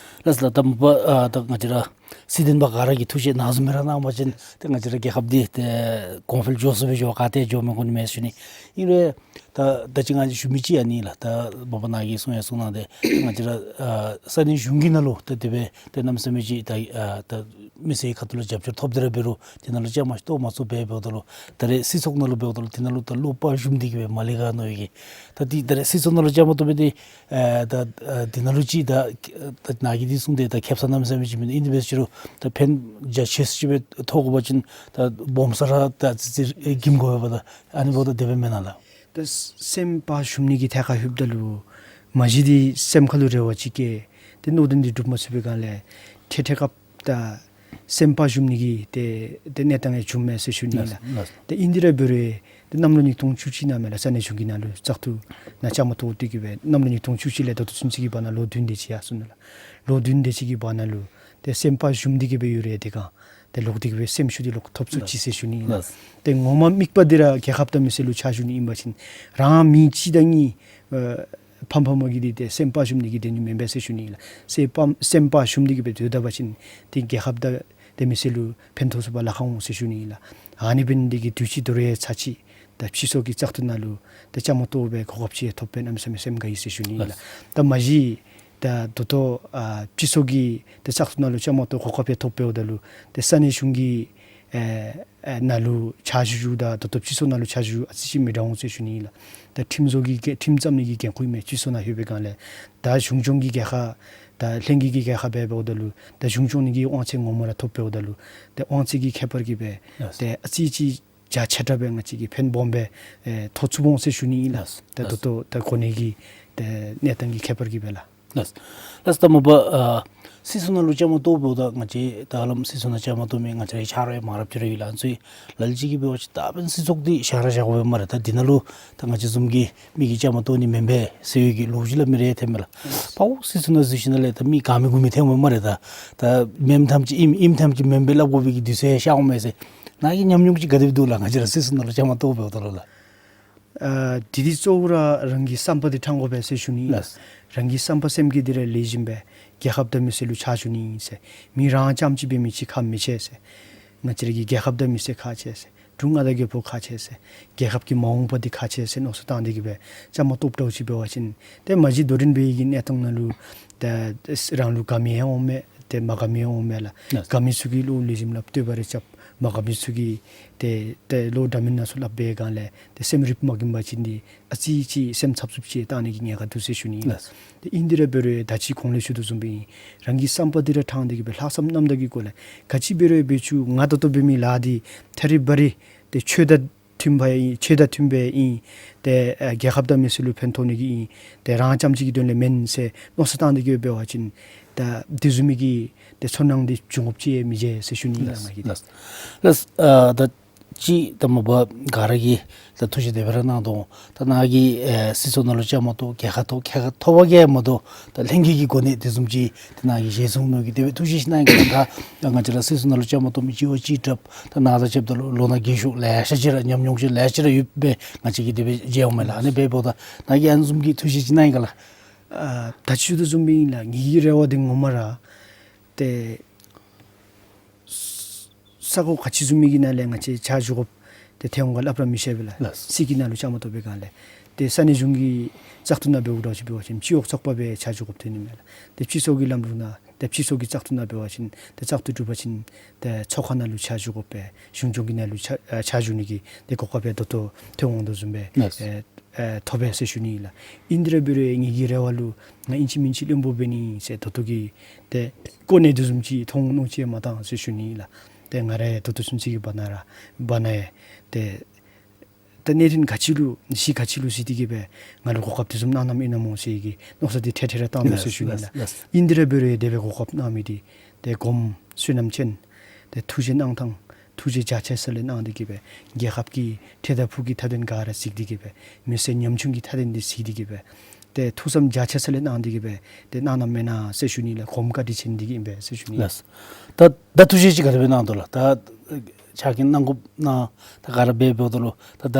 ལགས་ལགས། ད་མ་པ་ཨ་ད་ང་བཅས་ར་སྲིད་དོན་པ་ག་ར་གིས་ཐུགས་བཞེད་ནཱ་བཟུམ་སྦེ་ར་གནང་བ་ཅིན་ཏེ་ང་བཅས་ར་རྒྱལ་ཁབ་འདི་ཏེ་གོང་འཕེལ་འགྱོ་ཚུགས་པའི་འགྱོ་ག་ཏེ་འགྱོ་མི་དགོ་ནི་མས་ཟེར་ཞུ་ནི། ཨིན་རུང་ད་ད་ཅི་ང་གིས་ཞུ་མི་ཅིག་ཨ་ནི་ལགས། ད་མ་པ་ནཱ་གིས་གསུང་ཡང་གསུང་གནང་སྟེ་ང་བཅས་ར་ཨ་ས་གནས་གཞུང་གི་ནང་ལུ་ད་དེ་སྦེ་ཏེ་གནམ་མེད་ས་མེད་ཅིག་ད་ཨ་ད་མི་སེར་ཁ་ཐུག་ལུ་རྒྱབ་སྐྱོར་ཐོབ་སྟེ་ར་འབད་རུང་དེ་ནང་ལུ་བཅའ་མར་གཏོགས་མ་ཚུགས་པས། འབདཝ་ད་ལུ་ད་རེས་སྲིད་ཚོགས་ནང་ལུ་འབདཝ་ད་ལུ་དེ་ནང་ལུ་ད་བློ་ཕར་ཞུམ་སྟེ་གི་སྦེ་མ་ལས་ག་མནོ་བའི་གི་ད་དེ་ད་རེས་སྲིད་ཚོགས་ནང་ལུ་བཅའ་མར་གཏོགས་པའི་དེ་ཨ་ད་ཨ་དེ་ནང་ལུ་ཅིག་ད་ད་ནཱ་གིས་འདི་གསུངས་ཏེ་ད་ཁེབ་ས་གནམ་མེད་ས་མེད་ཅིག་མིན་འདུག། ཨིན་དེ་འབད་ཟེར་རུང་ད་ཕན་རྒྱ་ཆེ་ཤོས་ཅིག་སྦེ་ཐོབ་དགོ་པ་ཅིན་ད་སྦོམ་ས་ར་ད་ཙི་ཙི་གིམ་དགོ་པས་པ། ད་ཨ་ནི་འབདཝ་ད་དེ་སྦེ་མེན་ན་ལགས། ད་སེམས་ཕར་ཞུམ་ནི་གི་ཐད་ཁར་ལྷོདཔ་ད་ལུ་མ་གཞི་འདི་སེམས་ཁ་ལུ་རེ་བ་ཅིག་བསྐྱེད་ཏེ་མནོ་དོན་འདི་འགྲུབ་མ་ཚུགས་པའི་སྒང་ལས་ཐད་ཐད་སྐབས་ད་སེམས་ཕར་ཞུམ་ནི་གི་ཏེ་ཏེ་གནས་སྟངས་ཡང་བྱུངམ་མས་ཟེར་ཞུ་ནི་ཨིན་ལགས། ལགས། ལགས། ད་ཨིན་དེ་ར་འབད་རུང་ཏེ་གནམ་ལོ་ཉིས་སྟོང་བཅུ་གཅིག་ནང་མས་ལགས། ས་གནས་གཞུང་གི་ནང་ལུ་བཙག་འཐུ་ནང་བཅའ་མར་གཏོགས་ཏེ་གི་སྦེ་གནམ་ལོ་ཉིས་སྟོང་བཅུ་གཅིག་ལས་ད་ལྟོ་ཚུན་ཚོད་ཀྱི་བར་ན་ལོ་བདུན་དེ་ཅིག་ཡར་སོང་ནུག་ལགས། ལོ་བདུན་དེ་ཅིག་གི་བར་ན་ལུ་ཏེ་སེམས་ཕར་ཞུམ་སྟེ་གི་སྦེ་ཡོད་རུང་ཏེ་ག་ཏེ་ལོག་སྟེ་གི་སྦེ་སེམས་ཤུགས་འདི་ལོག་ཐོབ་ཚུགས་ཅི་ཟེར་ཞུ་ནི་ཨིན་ལགས། ལགས། ཏེ་ངོ་མ་དམིགས་པ་འདི་ར་རྒྱལ་ཁབ་དང་མི་སེར་ལུ་ཕྱག་ཞུ་ནི་ཨིན་པ་ཅིན་རང་མི་གཅིག་དང་གཉིས་ཨ་ཕམ་ཕམ་གི་འདི་ཏེ་སེམས་ཕར་ཞུམ་ནི་གི་དོན་ནི་མེན་པས་ཟེར་ཞུ་ནི་ཨིན་ལགས། སེམས་ཕམ་སེམས་ཕར་ཞུམ་སྟེ་གི་སྦེ་སྡོད་ད་པ་ཅིན་ཏེ་རྒྱལ་ཁབ་དང་ཏེ་མི་སེར་ལུ་ཕན་ཐོགས་ཚུགས་པར་ལཱ་ཁག་འོང་ཟེར་ཞུ་ནི་ཨིན་ལགས། ཨ་ནི་འབད་ནི་འདི་གིས་དུས་ཅི་དོ་རུང་ཡང་ཚར་ཅིག་ད་སྤྱི་ཚོགས་ཀྱི་བཙག་འཐུ་ནང་ལུ་ད་བཅའ་མར་གཏོགས་པའི་གོ་སྐབས་ཅིག་ཐོབ་པས། གནམ་མེད་ས་མེད་སེམས་དགའ་ཡི་ཟེར་ཞུ་ནི་ཨིན་ལགས། ད་མ་གཞི་ད་ད་ལྟོ་ཨ་སྤྱི་ཚོགས་ཀྱི་ད་བཙག་འཐུ་ནང་ལུ་བཅའ་མར་གཏོགས་གོ་སྐབས་ཡང་ཐོབ་འབདཝ་ད་ལུ་ད་ས་གནས་གཞུང་གི་ཨེ་ཨེ་ནང་ལུ་ཕྱག་ཞུ་ཞུཝ་དང་ད་ལྟོ་སྤྱི་ཚོགས་ནང་ལུ་ཕྱག་ཞུ་ཨ་ཙི་ཅིག་མི་འདྲ་འོང་ཟེར་ཞུ་ནི་ཨིན་ལགས། ད་ཁྲིམས་བཟོ་གི་འགན་ཁྲིམས་བརྩམ་ནི་གི་འགན་ཁུར་མས། སྤྱི་ཚོགས་ནང་ལྷོད་པའི་སྒང་ལས་ད་གཞུང་སྐྱོང་གི་རྒྱལ་ཁབ་ད་ལྷན་རྒྱས་ཀྱི་རྒྱལ་ཁབ་འབདཝ་ད་ལུ་ད་གཞུང་སྐྱོང་ནི་གི་དབང་ཚད་ངོ་མ་ར་ཐོབ་འབདཝ་ད་ལུ་ད་དབང་ཚད་ཀྱི་ཁྱད་པར་གྱིས་སྦེ་ལགས། ད་ཨ་ཙི་ཅིག་རྒྱ་ཆེ་དྲགས་སྦེ་ང་བཅས་ཀྱིས་ཕན་སྦོམ་སྦེ་ཨེ་ཐོགས་ཚུགས་འོང་ཟེར་ཞུ་ནི་ཨིན་ལགས། ལགས། ད་ལགས། ད་ལྟོ་ད་གོ་གནས་ཀྱི་ད་གནས་སྟངས་ཀྱི་ཁྱད་པར་གྱིས་སྦེ་ལགས། ལགས། ལགས། ད་མ་པ་ཨ་སྲིད་ཚོགས་ནང་ལུ་བཅའ་མར་གཏོགས་འབདཝ་ད་ང་བཅས་ད་ཧ་ལམ་སྲིད་ཚོགས་ནང་བཅའ་མར་གཏོགས་མི་ང་བཅས་རའི་ཆ་རོགས་ཡང་མང་རབས་ཅིག་ར་ཡོད་ལགས། ཨ་ནི་ཚུ་ལ་ལུ་ཅིག་གིས་འབད་བ་ཅིན་ད་འབདན་སྲིད་ཚོགས་འདི་བཞག་ར་བཞག་དགོ་པས་སྨ་རེ། ད་འདི་ནང་ལུ་ད་ང་བཅས་བཟུམ་གྱི་མི་གིས་བཅའ་མར་གཏོགས་ནི་མེན་པས་ཟེར་བའི་གི་ལོ་རྒྱུས་ལ་མི་རེ་ཐོནམ་མས་ལགས། ཕར་སྲིད་ཚོགས་ནང་འཛུལ་ཞིནམ་ལས་ད་མི་ག་མི་གུ་མི་ཐོནམ་མས་སྨ་རེ། ད་ད་མེནམ་ཐམས་ཅད་ཨིནམ་ཨིནམ་ཐམས་ཅད་མེནམ་སྦེ་སླབ་དགོ་པའི་གི་དུས་ཚོད་ཤར་འོང་མས་ཟེར་ནཱ་གི་ཉམས་མྱོང་ཅིག་ག་དེ་སྦེ་འདུག་ལགས། ང་བཅས་ར་སྲིད་ཚོགས་ནང་ལུ་བཅའ་མར་གཏོགས་འབདཝ་ད་ལུ་ལགས། ཨ་དེ་འདི་གཙོ་བོ་ར་རང་གི་བསམ་པ་འདི་ཕྲང་དགོ་པས་ཟེར་ཞུ་ནི་ཨིན་ལགས། ལགས། རང་གི་བསམ་པ་སེམས་བསྐྱེད་འདི་ར་ལེགས་ཤོམ་སྦེ་རྒྱལ་ཁབ་དང་མི་སེར་ལུ་ཕྱག་ཞུ་ནི་ཨིན་ཟེར། མི་རང་རྐྱངམ་ཅིག་འབད་མི་ཅིག་ཁག་མི་ཆེ་ཟེར། ང་བཅས་ར་གི་རྒྱལ་ཁབ་དང་མི་སེར་ཁག་ཆེ་ཟེར། འབྲུག་མངའ་བདག་རྒྱལ་པོ་ཁག་ཆེ་ཟེར། རྒྱལ་ཁབ་ཀྱི་མ་འོངས་པ་འདི་ཁག་ཆེ་ཟེར་མནོ་བསམ་བཏང་སྟེ་གི་སྦེ་བཅའ་མར་གཏོགསཔ་འདྲཝ་ཅིག་འབད་བ་ཅིན་ཏེ་མ་གཞི་དོ་རིང་འབད་བའི་གི་གནས་སྟངས་ནང་ལུ་ཏེ་རང་ལུ་དགའ་མི་ཡང་འོང་མས། ཏེ་མ་དགའ་མི་ཡང་འོང་མས་ལགས། ལགས། དགའ་མི་ཚུ་གིས་བློ་ལེགས་ཤོམ་སླབ་བསྟོད་པ་རེ་རྐྱབ། མ་དགའ་མི་ཚུ་གིས་ཏེ་ཏེ་བློ་འདྲ་མིན་སྣ་ཚོགས་སླབ་པའི་སྒང་ལས་ཏེ་སེམས་རིགཔ་མ་གིམ་པ་ཅིན་འདི་ཨ་ཙི་ཅིག་སེམས་འཚབ་འཚུབ་ཅིག་བཏང་ནི་གི་ཉེན་ཁ་འདུག་ཟེར་ཞུ་ནི་ཨིན་ལགས། ལགས། ཏེ་ཨིན་དེ་ར་འབད་རུང་ད་ཅི་གོང་ལས་ཞུ་དོ་བཟུམ་སྦེ་ཨིན། རང་གི་བསམ་པ་འདི་ར་ཕྲང་སྟེ་གི་སྦེ་ལྷག་བསམ་རྣམ་དག་གི་སྒོ་ལས་ག་ཅི་འབད་རུང་འབད་བཅུག། ང་ད་ལྟོ་འབད་མི་ལཱ་འདི་ཐ་རི་བ་རི་ཏེ་ཆོས་དང་མཐུན་པ་ཨིན། ཆོས་དང་མཐུན་པ་ཨིན། ཏེ་ཨ་རྒྱལ་ཁབ་དང་མི་སེར་ལུ་ཕན་ཐོགས་ནི་གི་ཨིན། ཏེ་རང་རྐྱངམ་ཅིག་གི་དོན་ལས་མེན་ཟེར་མནོ་བསམ་བཏང་སྟེ་གི་འབད་བ་ཅིན་ད་དེ་བཟུམ་མའི་གི་ཏེ་ཚོར་སྣང་འདི་འབྱུང་དགོཔ་ཅིག་མི་འདུག་ཟེར་ཞུ་ནི་ཨིན་ལགས། ལགས། ང་གིས། ལགས། ལགས། ཨ་ད་ཅི་ད་མ་པ་ག་ར་གིས་ད་ཐུགས་བཞེད་དེ་སྦེ་ར་གནང་དོ། ད་ནཱ་གིས་ཨེ་སྲིད་ཚོགས་ནང་ལུ་བཅའ་མར་གཏོགས་རྒྱལ་ཁ་ཐོབ་རྒྱལ་ཁ་ཐོབ་པ་གིས་མ་གཏོགས་ད་ལྷན་རྒྱས་ཀྱི་གོ་གནས་དེ་བཟུམ་ཅིག་ཏེ་ནཱ་གིས་བཞེས་ཚུགས་མནོ་གི་དེ་སྦེ་ཐུགས་བཞེད་ཅིག་གནང་ཡི་ག་ལགས། ད་ང་བཅས་ར་སྲིད་ཚོགས་ནང་ལུ་བཅའ་མར་གཏོགས་མི་ཅིག་འོ་ཅིག་དྲགཔ་ད་ནཱ་དང་ཕྱདཔ་ད་ལུ་ལོ་ན་རྒས་ཤོས་ལེ་ཤ་ཅིག་ར་ཉམས་མྱོང་ཅིག་ལེ་ཤ་ཅིག་ར་ཡོདཔ་སྦེ་ང་བཅས་ཀྱིས་དེ་སྦེ་མཇལ་འོང་མས་ལགས། ཨ་ནི་འབདཝ་ད་ནཱ་གིས་ཨ་ནི་བཟུམ་གྱི་ཐུགས་བཞེད་ཅིག་གནང་ཡི་ག་ལགས། ཨ་ད་ཅི་ཞུ་དོ་བཟུམ་སྦེ་ཨིན་ལགས། ངེ་གི་རེ་བ་འདི་ངོ་མ་ར་ཏེ་ས་གོ་ག་ཅི་བཟུམ་མའི་གི་ནང་ལས་ང་བཅས་ཕྱག་ཞུ་དགོཔ་ཏེ་ཐོན་འོང་ག་སླབ་ར་མི་ཤེས་པས་ལགས། ལགས། སྲིད་ཀྱི་ནང་ལུ་བཅའ་མར་གཏོགས་པའི་སྒང་ལས་ཏེ་ས་གནས་གཞུང་གི་བཙག་འཐུ་ནང་འབདཝ་འདྲཝ་ཅིག་འབད་བ་ཅིན་སྤྱི་འོག་ཚོགས་པ་སྦེ་ཕྱག་ཞུ་དགོཔ་ཐོན་ནི་མས་ལགས། ཏེ་སྤྱི་ཚོགས་ཀྱི་ལམ་ལུགས་ནང་ཏེ་སྤྱི་ཚོགས་ཀྱི་བཙག་འཐུ་ནང་འབད་བ་ཅིན་ཏེ་བཙག་འཐུ་གྲུབ་པ་ཅིན་ཏེ་ཚོགས་ཁང་ནང་ལུ་ཕྱག་ཞུ་དགོ་པས། གཞུང་སྐྱོང་གི་ནང་ལུ་ཕྱག་ཨ་ཕྱག་ཞུ་ནི་གི་ཏེ་གོ་སྐབས་སྦེ་ད་ལྟོ་ཐོན་འོང་དོ་བཟུམ་སྦེ་ལགས། ཨེ་ཨེ་ཐོབ་པས་ཟེར་ཞུ་ནི་ཨིན་ལགས། ཨིན་དེ་ར་འབད་རུང་ངེ་གི་རེ་བ་ལུ་ང་ཨིན་ཅི་མིན་ཅི་བློན་པོ་འབད་ནི་ཟེར་ད་ལྟོ་གི་ཏེ་གོ་གནས་དེ་བཟུམ་ཅིག་མཐོང་མནོ་ཅིག་མ་བཏང་ཟེར་ཞུ་ནི་ཨིན་ལགས། ཏེ་ང་ར་ཡང་ད་ལྟོ་ཚུན་ཚོད་ཀྱི་བར་ན་ར་བར་ན་ཡང་ཏེ་ད་གནས་རིམ་ག་ཅི་ལུ་གཞི་ག་ཅི་ལུ་གཟིགས་ཏེ་གི་སྦེ་ང་ལུ་གོ་སྐབས་དེ་བཟུམ་གནང་གནངམ་ཨིན་ན་སྨོ་ཟེར་གྱི་མནོ་བསམ་འདི་ཐད་ཐད་ར་བཏང་ནུག་ཟེར་ཞུ་ནི་ཨིན་ལགས། ལགས། ལགས། ཨིན་དེ་ར་འབད་རུང་དེ་སྦེ་གོ་སྐབས་གནང་མི་འདི་ཏེ་སྒོམ་བསོད་ནམས་ཅན་ཏེ་ཐུགས་བཞེད་གནང་ཐངས་ ཐུགས་རྗེ་རྒྱ་ཆེ་ས་ལས་གནང་སྟེ་གི་སྦེ་རྒྱལ་ཁབ་ཀྱི་འཕྲལ་དང་ཕུགས་ཀྱི་མཐའ་དོན་ག་ར་གཟིགས་ཏེ་གི་སྦེ་མི་སེར་ཉམ་ཆུང་གི་མཐའ་དོན་འདི་གཟིགས་ཏེ་གི་སྦེ་ཏེ་ཐུགས་བསམ་རྒྱ་ཆེ་ས་ལས་གནང་སྟེ་གི་སྦེ་ཏེ་གནང་གནངམ་མེན་ན་ཟེར་ཞུ་ནི་ལགས། གོངམ་བཀའ་དྲིན་ཆེ་ནི་འདི་གིས་ཨིན་པས་ཟེར་ཞུ་ནི་ལགས། ལགས། ད་ད་ཐུགས་རྗེ་ཅིག་ག་དེ་སྦེ་གནང་དོ་ལགས། ད་ཕྱག་འགན་གནང་དགོཔ་ནང་ད་ག་ར་འབད་འབདཝ་ད་ལུ་ད་ད་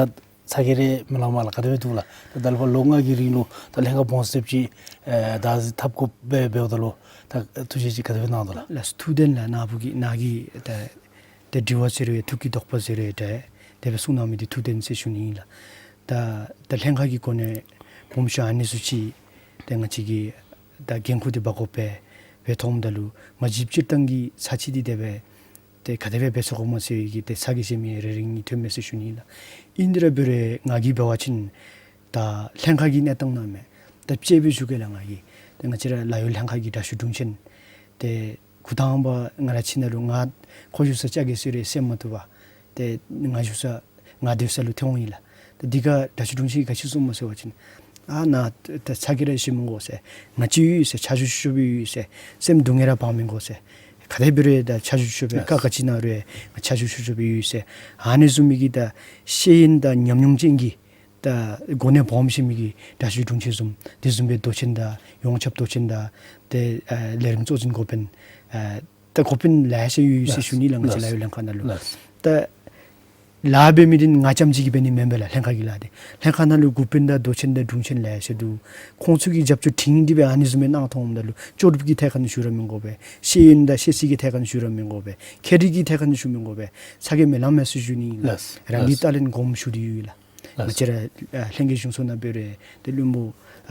ཚ་གྱང་རེ་མི་ལང་མས་ལགས། ག་དེ་སྦེ་འདུག་ལགས། ད་ད་ལས་ཕར་ལོ་ལྔ་གི་རིང་ལུ་ད་ལྷན་ཁག་སྦོམ་སེམས་ཅིག་ཨེ་བདག་འཛིན་འཐབ་དགོཔ་སྦེ་འབདཝ་ད་ལུ་ད་ཐུགས་རྗེ་ཅིག་ག་དེ་སྦེ་གནང་དོ་ལགས། ལགས་སོ། ཐུགས་བདེན་ལགས། ནཱ་བུ་གིས་ནཱ་གིས་ད་ད་དྲི་བ་ཟེར་རུང་ཐུགས་ཀྱི་དོགས་པ་ཟེར་རུང་ད་དེ་སྦེ་གསུང་གནང་མི་འདི་ཐུགས་བདེན་ཟེར་ཞུ་ནི་ཨིན་ལགས། ད་ད་ལྷན་ཁག་གི་གོ་གནས་སྦོམ་ཤོས་ཨ་ནི་ཚུ་ཅིག་ད་ང་བཅས་ཀྱིས་ད་འགན་ཁུར་འདི་འབག་དགོ་པས་སྦེ་མཐོངམ་ད་ལུ་མ་གཞི་སྤྱིར་བཏང་གི་ཚར་གཅིག་འདི་དེ་སྦེ་ཏེ་ག་དེ་སྦེ་འབད་ཚུགས་ག་སྨོ་ཟེར་བའི་གི་ཏེ་ཚ་གྱང་ཟེར་མི་རེ་རེ་གཉིས་ཐོན་མས་ཟེར་ཞུ་ནི་ལགས། ཨིན་དེ་ར་འབད་རུང་ང་གིས་འབད་བ་ཅིན་ད་ལྷན་ཁག་གི་གནས་སྟངས་ནང་མས། ད་དཔྱེ་སྦེ་ཞུ་གེ་ལགས། ང་གིས་ཏེ་ང་བཅས་ར་ལཱ་གཡོག་ལྷན་ཁག་གི་དྲག་ཤོས་དྲུང་ཆེན་ཏེ་འགོ་དང་པ་ང་ར་ཕྱི་ནང་ལུ་ང་ཁོ་བཞུགས་ས་ལྕགས་རི་ཟེར་རུང་སེམས་མ་བཏུབ་པར་ཏེ་ང་བཞུགས་ས་ང་སྡོད་ས་ལུ་ཐོན་འོང་ཡི་ལགས། ཏེ་འདི་ཁར་དྲག་ཤོས་དྲུང་ཆེན་གྱིས་ག་ཅི་གསུངས་སྨོ་ཟེར་བ་ཅིན་ཨ་ནཱ་ད་ཚ་གྱང་རེ་བཞེས་མི་དགོ་ཟེར། ང་བཅས་ཡོད་ཟེར། ཕྱག་ཞུ་ཤོ་སྦེ་ཡོད་ཟེར། སེམས་སྡུག་བསྔལ་ར་བང་མི་དགོ་ཟེར། ག་དེ་འབད་རུང་ད་ཕྱག་ཞུ་ཤོ་སྦེ་ལགས། ག་ག་ཅི་ནང་རུང་ང་ཕྱག་ཞུ་ཤོ་སྦེ་ཡོད་ཟེར། ཨ་ནི་བཟུམ་མའི་གི་ད་ཤེས་ཡོན་དང་ཉམས་མྱོང་ཅན་གྱི་ད་གོ་གནས་སྦོམ་བཞེས་མི་གི་དྲག་ཤོས་དྲུང་ཆེན་བཟུམ་དེ་བཟུམ་སྦེ་མདོ་ཆེན་དང་ཡོངས་ཁྱབ་མདོ་ཆེན་དང་ཏེ་ཨ་ལས་རིམ་གཙོ་འཛིན་འགོ་དཔོན་ཨ་ད་འགོ་དཔོན་ལེ་ཤ་ཡོད་ཟེར་ཞུ་ནི་ལགས། ང་བཅས་ལཱ་གཡོག་ལྷན་ཁག་ནང་ལུ་ལགས། ད་ལཱ་འབད་མི་འདི་ང་རྐྱངམ་གཅིག་གིས་འབད་ནི་མེན་པས་ལགས། ལྷན་ཁག་གི་ལཱ་འདི་ལྷན་ཁག་ནང་ལུ་འགོ་དཔོན་དང་མདོ་ཆེན་དང་དྲུང་ཆེན་ལེ་ཤ་འདུག། ཁོང་ཚུ་གིས་རྒྱབ་སྐྱོར་སྒྲིང་སྒྲི་སྦེ་ཨ་ནི་བཟུམ་སྦེ་གནང་མཐོངམ་ད་ལུ་ལྕོགས་གྲུབ་ཀྱི་ཐད་ཁར་ནི་ཞུ་ར་མི་དགོ་པས། ཤེས་ཡོན་དང་ཤེས་ཚད་ཀྱི་ཐད་ཁར་ནི་ཞུ་ར་མི་དགོ་པས། མཁས་གྲུབ་ཀྱི་ཐད་ཁར་ནི་ཞུ་མི་དགོ་པས། ཚ་གྱང་མི་ལང་མས་ཟེར་ཞུ་ནི་ཨིན་ལགས། ལགས། རང་གི་ལགས། ཏ་ལེནཊ་གོངམ་ཞུ་སྟེ་ཡོད་ལགས། ལགས། ང་བཅས་ར་ལྷན་རྒྱས་གཞུང་ཚོགས་ནང་འབད་རུང་ཏེ་བློན་པོ་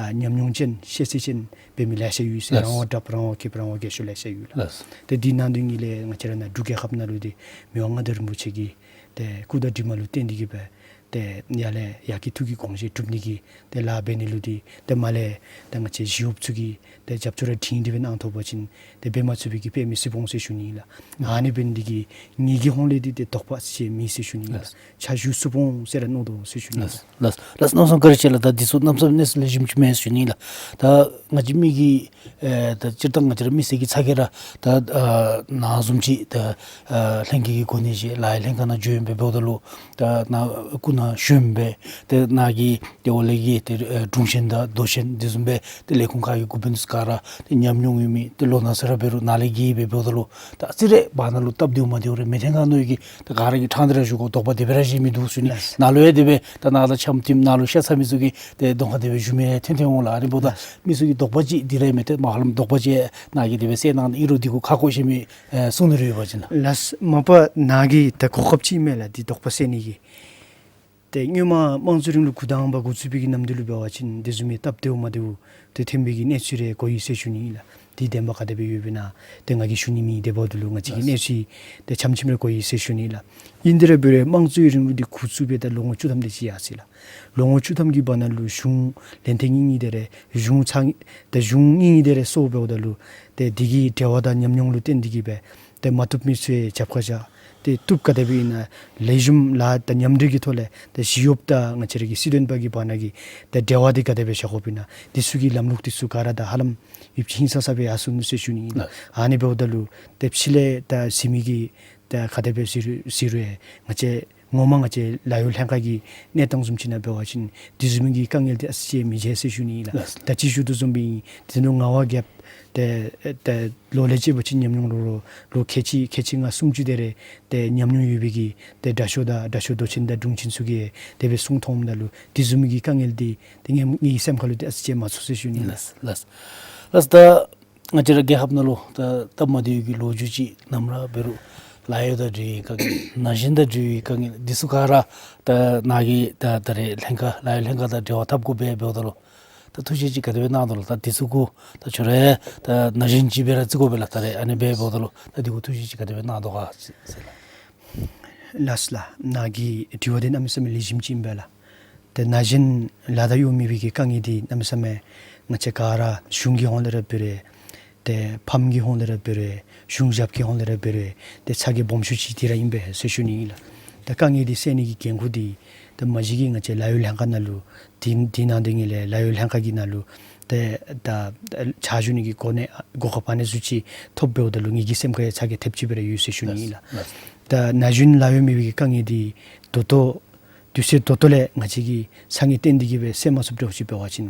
ཨ་ཉམས་མྱོང་ཅན་ཤེས་ཚད་ཅན་འབད་མི་ལེ་ཤ་ཡོད་ཟེར། ལགས། རང་དབང་དྲགཔ་རང་དབང་ཁེབས་རང་དབང་རྒས་ཤོས་ལེ་ཤ་ཡོད་ལགས། ལགས། ཏེ་འདི་ནང་དོན་ཉིད་ལས་ང་བཅས་ར་ནཱ་འབྲུག་རྒྱལ་ཁབ་ནང་ལུ་འདི་མི་དབང་མངའ་བདག་རིན་པོ་ཆེ་གི་ཏེ་སྐུ་དྲིན་དྲི་མ་ལུ་བརྟེན་ཏེ་གིས་སྦེ་ཏེ་ཡར་ལས་ཡར་གྱི་ཐུགས་ཀྱི་དགོངས་བཞེད་སྒྲུབ་ནི་གི་ཏེ་ལཱ་འབད་ནི་ལུ་འདི་ཏེ་མར་ལས་ཏེ་ང་བཅས་ཞི་གཡོགཔ་ཚུ་གིས་ཏེ་རྒྱབ་སྐྱོར་ར་སྒྲིང་སྒྲི་སྦེ་གནང་ཐོབ་པ་ཅིན་ཏེ་འབད་མ་ཚུགས་པའི་གི་དཔེ་མི་སྲིདཔ་འོང་ཟེར་ཞུ་ནི་ལགས། ཨ་ནི་འབད་ནི་འདི་གིས་ངེ་གི་ཧོངས་ལས་འདི་ཏེ་དོགས་པ་ཅིག་མེད་ཟེར་ཞུ་ནི་ལགས། ལགས། ཕྱག་ཞུ་ཚུགསཔ་འོང་ཟེར་ར་མནོ་དོ་ཟེར་ཞུ་ནི་ལགས། ལགས། ལགས། ལགས། གནམ་མེད་ས་མེད་བཀའ་དྲིན་ཆེ་ལགས། ད་འདི་ཚུ་གནམ་མེད་ས་མེད་གནས་ཚུལ་ལེགས་ཤོམ་ཅིག་མས་ཞུ་ནི་ལགས། ད་ང་བཅས་མི་གི་ཨེ་ད་སྤྱིར་བཏང་ང་བཅས་ར་མི་སེར་གྱི་ཚ་གྱང་ར་ད་ཨ་ནཱ་བཟུམ་ཅིག་ད་ཨ་ལྷན་རྒྱས་ཀྱི་གོ་གནས་བཞེས་ལཱ་གཡོག་ལྷན་ཁག་ནང་འགྱོ་ཡི་སྦེ་འབདཝ་ད་ལུ་ད་ནཱ་སྐུ་ན་གཞོནམ་སྦེ་ཏེ་ནཱ་གི་ཏེ་འོག་ལས་ཀྱི་ཏེ་ཨེ་དྲུང་ཆེན་དང་མདོ་ཆེན་དེ་བཟུམ་སྦེ་ཏེ་ལས་ཁུངས་ཁག་གི་འགོ་དཔོན་ཚུ་ག་ར་ཏེ་ཉམས་མྱོང་ཡོད་མི་ཏེ་ལོ་ན་ཚོད་ར་འབད་རུང་ནཱ་ལས་རྒས་སྦེ་འབདཝ་ད་ལུ་ད་ཨ་ཙི་རེ་བར་ན་ལུ་སྟབས་བདེཝ་མ་བདེཝ་རེ་མི་འཐོན་ག་མནོ་ཡི་གི། ད་ག་ར་གིས་ཕྲང་སྟེ་ར་ཞུ་དགོ། དོགས་པ་དེ་སྦེ་ར་བཞེས་མི་འདུག་ཟེར་ཞུ་ནི། ལགས། ནཱ་ལུ་ཡང་དེ་སྦེ་ད་ནཱ་ད་འཆམ་མཐུན་ནཱ་ལུ་ཤ་ཚ་མི་ཚུ་གིས་ཏེ་གདོང་ཁར་དེ་སྦེ་ཞུ་མི་ཐོན་ཐོན་འོང་ལགས། ཨ་ནི་འབདཝ་ད་ལགས། མི་ཚུ་གི་དོགས་པ་ཅིག་འདི་ར་མས། ཏེ་མ་ཧ་ལམ་དོགས་པ་ཅིག་ནཱ་གིས་དེ་སྦེ་སེལ་གནང་ཨིན་རུང་འདི་གུ་ཁ་སྐོང་ཞུ་མི་ཨེ་གསུང་ནི་རེ་ཡོད་པ་ཅིན་ལགས། ལགས། མ་པ་ནཱ་གི་ད་གོ་སྐབས་ཅིག་མས་ལགས། འདི་དོགས་པ་སེལ་ནི་གི། ཏེ་སྔོན་མ་དམངས་གཙོའི་རིང་ལུགས་འགོ་དང་པ་འགོ་བཙུགས་པའི་གི་ནམ་དུས་ལུ་འབད་བ་ཅིན་དེ་བཟུམ་མའི་སྟབས་བདེཝ་མ་བདེཝ་ཏེ་ཐོན་པའི་གི་གནས་ཚུལ་རེ་གོ་ཡི་ཟེར་ཞུ་ནི་ཨིན་ལགས། དེ་བདེན་པ་ག་དེ་སྦེ་ཡོདཔ་ཨིན་ན་ཏེ་ང་གིས་ཞུ་ནི་མེད། དེ་འབདཝ་ད་ལུ་ང་བཅས་ཀྱི་ལགས། གནས་ཚུལ་ཏེ་ཆམ་ཆིམ་རེ་གོ་ཡི་ཟེར་ཞུ་ནི་ཨིན་ལགས། ཨིན་དེ་ར་འབད་རུང་དམངས་གཙོའི་རིང་ལུགས་འདི་འགོ་བཙུགས་སྦེ་ད་ལོ་ངོ་བཅུ་ཐམ་དེ་ཅིག་ཡར་སོ་ཡི་ལགས། ལོ་ངོ་བཅུ་ཐམ་གྱི་བར་ན་ལུ་གཞུང་ལན་ཐེངས་གཉིས་གཉིས་དེ་རེ་གཞུང་ཚང་ཏེ་གཞུང་གཉིས་གཉིས་དེ་རེ་སོརཝ་འབདཝ་ད་ལུ་ཏེ་འདི་གི་འབྲེལ་བ་དང་ཉམས་མྱོང་ལུ་བརྟེན་ཏེ་གིས་སྦེ་ཏེ་མ་བཏུབ་མི་ཚུ་ཡང་རྒྱབ་ཁར་བཞག། ཏེ་བཏུབ་ག་དེ་སྦེ་ཨིན་ན་ལེགས་ཤོམ་ལཱ་དང་མཉམ་འབྲེལ་གྱི་ཐོག་ལས་ཏེ་ཞི་གཡོགཔ་དང་ང་བཅས་ར་གི་སྲིད་དོན་པ་གི་བར་ན་གི་ཏེ་འབྲེལ་བ་འདི་ག་དེ་སྦེ་བཞག་དགོཔ་ཨིན་ན་འདི་ཚུ་གི་ལམ་ལུགས་འདི་ཚུ་ག་ར་ད་ཧ་ལམ་ཡིད་ཆེས་ཧིང་སངས་ས་སྦེ་ཡར་སོ་ནུག་ཟེར་ཞུ་ནི་ཨིན་ལགས། ཨ་ནི་འབདཝ་ད་ལུ་ཏེ་ཕྱི་ལས་ད་གཟིགས་མི་གིས་ད་ག་དེ་སྦེ་གཟིགས་རུང་གཟིགས་རུང་ང་བཅས་ངོ་མ་ང་བཅས་ལཱ་གཡོག་ལྷན་ཁག་གི་གནས་སྟངས་བཟུམ་ཅིག་ནང་འབད་བ་ཅིན་དེ་བཟུམ་གྱི་དཀའ་ངལ་འདི་ཨ་ཙི་ཅིག་མི་མཇལ་ཟེར་ཞུ་ནི་ཨིན་ལགས། ལགས། ད་ཅི་ཞུ་དོ་བཟུམ་སྦེ་ཨིན། དེ་ནང་ལུ་ང་བ་རྒསཔ་ཏེ་ཏེ་ལོ་ལས་བཅད་པ་ཅིན་ཉམས་མྱོང་ལོ་ལོ་ལོ་ཁལ་གཅིག་ཁལ་གཅིག་ལྔ་སུམ་ཅུ་དེ་རེ་ཏེ་ཉམས་མྱོང་ཡོད་པའི་གི་ཏེ་དྲག་ཤོས་དང་དྲག་ཤོས་མདོ་ཆེན་དང་དྲུང་ཆེན་ཚུ་གིས་དེ་སྦེ་གསུང་མཐོངམ་ད་ལུ་དེ་བཟུམ་གྱི་དཀའ་ངལ་འདི་ཏེ་ངེའི་ངེའི་སེམས་ཁ་ལུ་ཏེ་ཨ་ཙི་ཅིག་མ་ཚོར་ཟེར་ཞུ་ནི་ཨིན་ལགས། ལགས། ལགས། ད་ང་བཅས་ར་རྒྱལ་ཁབ་ནང་ལུ་ད་སྟབས་མ་བདེ་བའི་གི་ལོ་རྒྱུས་ཅིག་ནམ་ར་འབད་རུང་ལཱ་གཡོག་དང་འབྲེལ་བའི་དཀའ་ངལ་ན་གཞོན་དང་འབྲེལ་བའི་དཀའ་ངལ་འདི་ཚུ་ག་ར་ད་ནཱ་གིས་ད་ད་རེས་ལྷན་ཁག་ལཱ་གཡོག་ལྷན་ཁག་དང་འབྲེལ་བ་འཐབ་དགོཔ་སྦེ་འབདཝ་ད་ལུ་ད་ཐུགས་བཞེད་ཅིག་ག་དེ་སྦེ་གནང་དོ་ལགས། ད་འདི་ཚུ་གུ་ད་ཁྱོད་ར་ད་ན་གཞོན་ཅིག་སྦེ་ར་བརྩི་དགོ་པས་ལགས། ད་རེས་ཨ་ནི་སྦེ་འབདཝ་ད་ལུ་ད་འདི་གུ་ཐུགས་བཞེད་ཅིག་ག་དེ་སྦེ་གནང་དོ་ག་ཟེར་ལགས། ལགས་ལགས། ནཱ་གི་དྲི་བ་འདི་གནམ་མེད་ས་མེད་ལེགས་ཤོམ་ཅིག་ཨིན་པས་ལགས། ཏེ་ན་གཞོན་ལཱ་དང་གཡོག་མེད་པའི་གི་དཀའ་ངལ་འདི་གནམ་མེད་ས་མེད་ང་བཅས་ག་ར་གཞུང་གི་ཧོངས་ལས་ར་འབད་རུང་ཏེ་ཕམ་གྱི་ཧོངས་ལས་ར་འབད་རུང་གཞུང་ཞབས་ཀྱི་ཧོངས་ལས་ར་འབད་རུང་ཏེ་ཚ་གྱང་སྦོམ་ཤོས་ཅིག་འདི་ར་ཨིན་པས་ཟེར་ཞུ་ནི་ཨིན་ལགས། ཏེ་དཀའ་ངལ་འདི་སེལ་ནི་གི་འགན་ཁུར་འདི་ ད་མ་གཞི་གིས་ང་བཅས་ལཱ་གཡོག་ལྷན་ཁག་ནང་ལུ་དེ་དེ་ནང་དེ་ངེས་ལས་ལཱ་གཡོག་ལྷན་ཁག་གི་ནང་ལུ་ཏེ་ད་ཕྱག་ཞུ་ནི་གི་གོ་གནས་གོ་སྐབས་ཨ་ནི་ཚུ་ཅིག་ཐོབ་འབདཝ་ད་ལུ་ངེ་གི་སེམས་ཁར་ཡང་ཚ་གྱང་ཐེབས་ཅིག་སྦེ་ར་ཡོད་ཟེར་ཞུ་ནི་ཨིན་ལགས། ད་ན་གཞོན་ལཱ་གཡོག་མེད་པའི་གི་དཀའ་ངལ་འདི་ད་ལྟོ་དུས་ཚོད་ད་ལྟོ་ལས་ང་བཅས་ཀྱིས་ས་ངེས་བཏོན་ཏེ་གི་སྦེ་སེལ་མ་ཚུགསཔ་འདྲཝ་ཅིག་འབད་བ་ཅིན་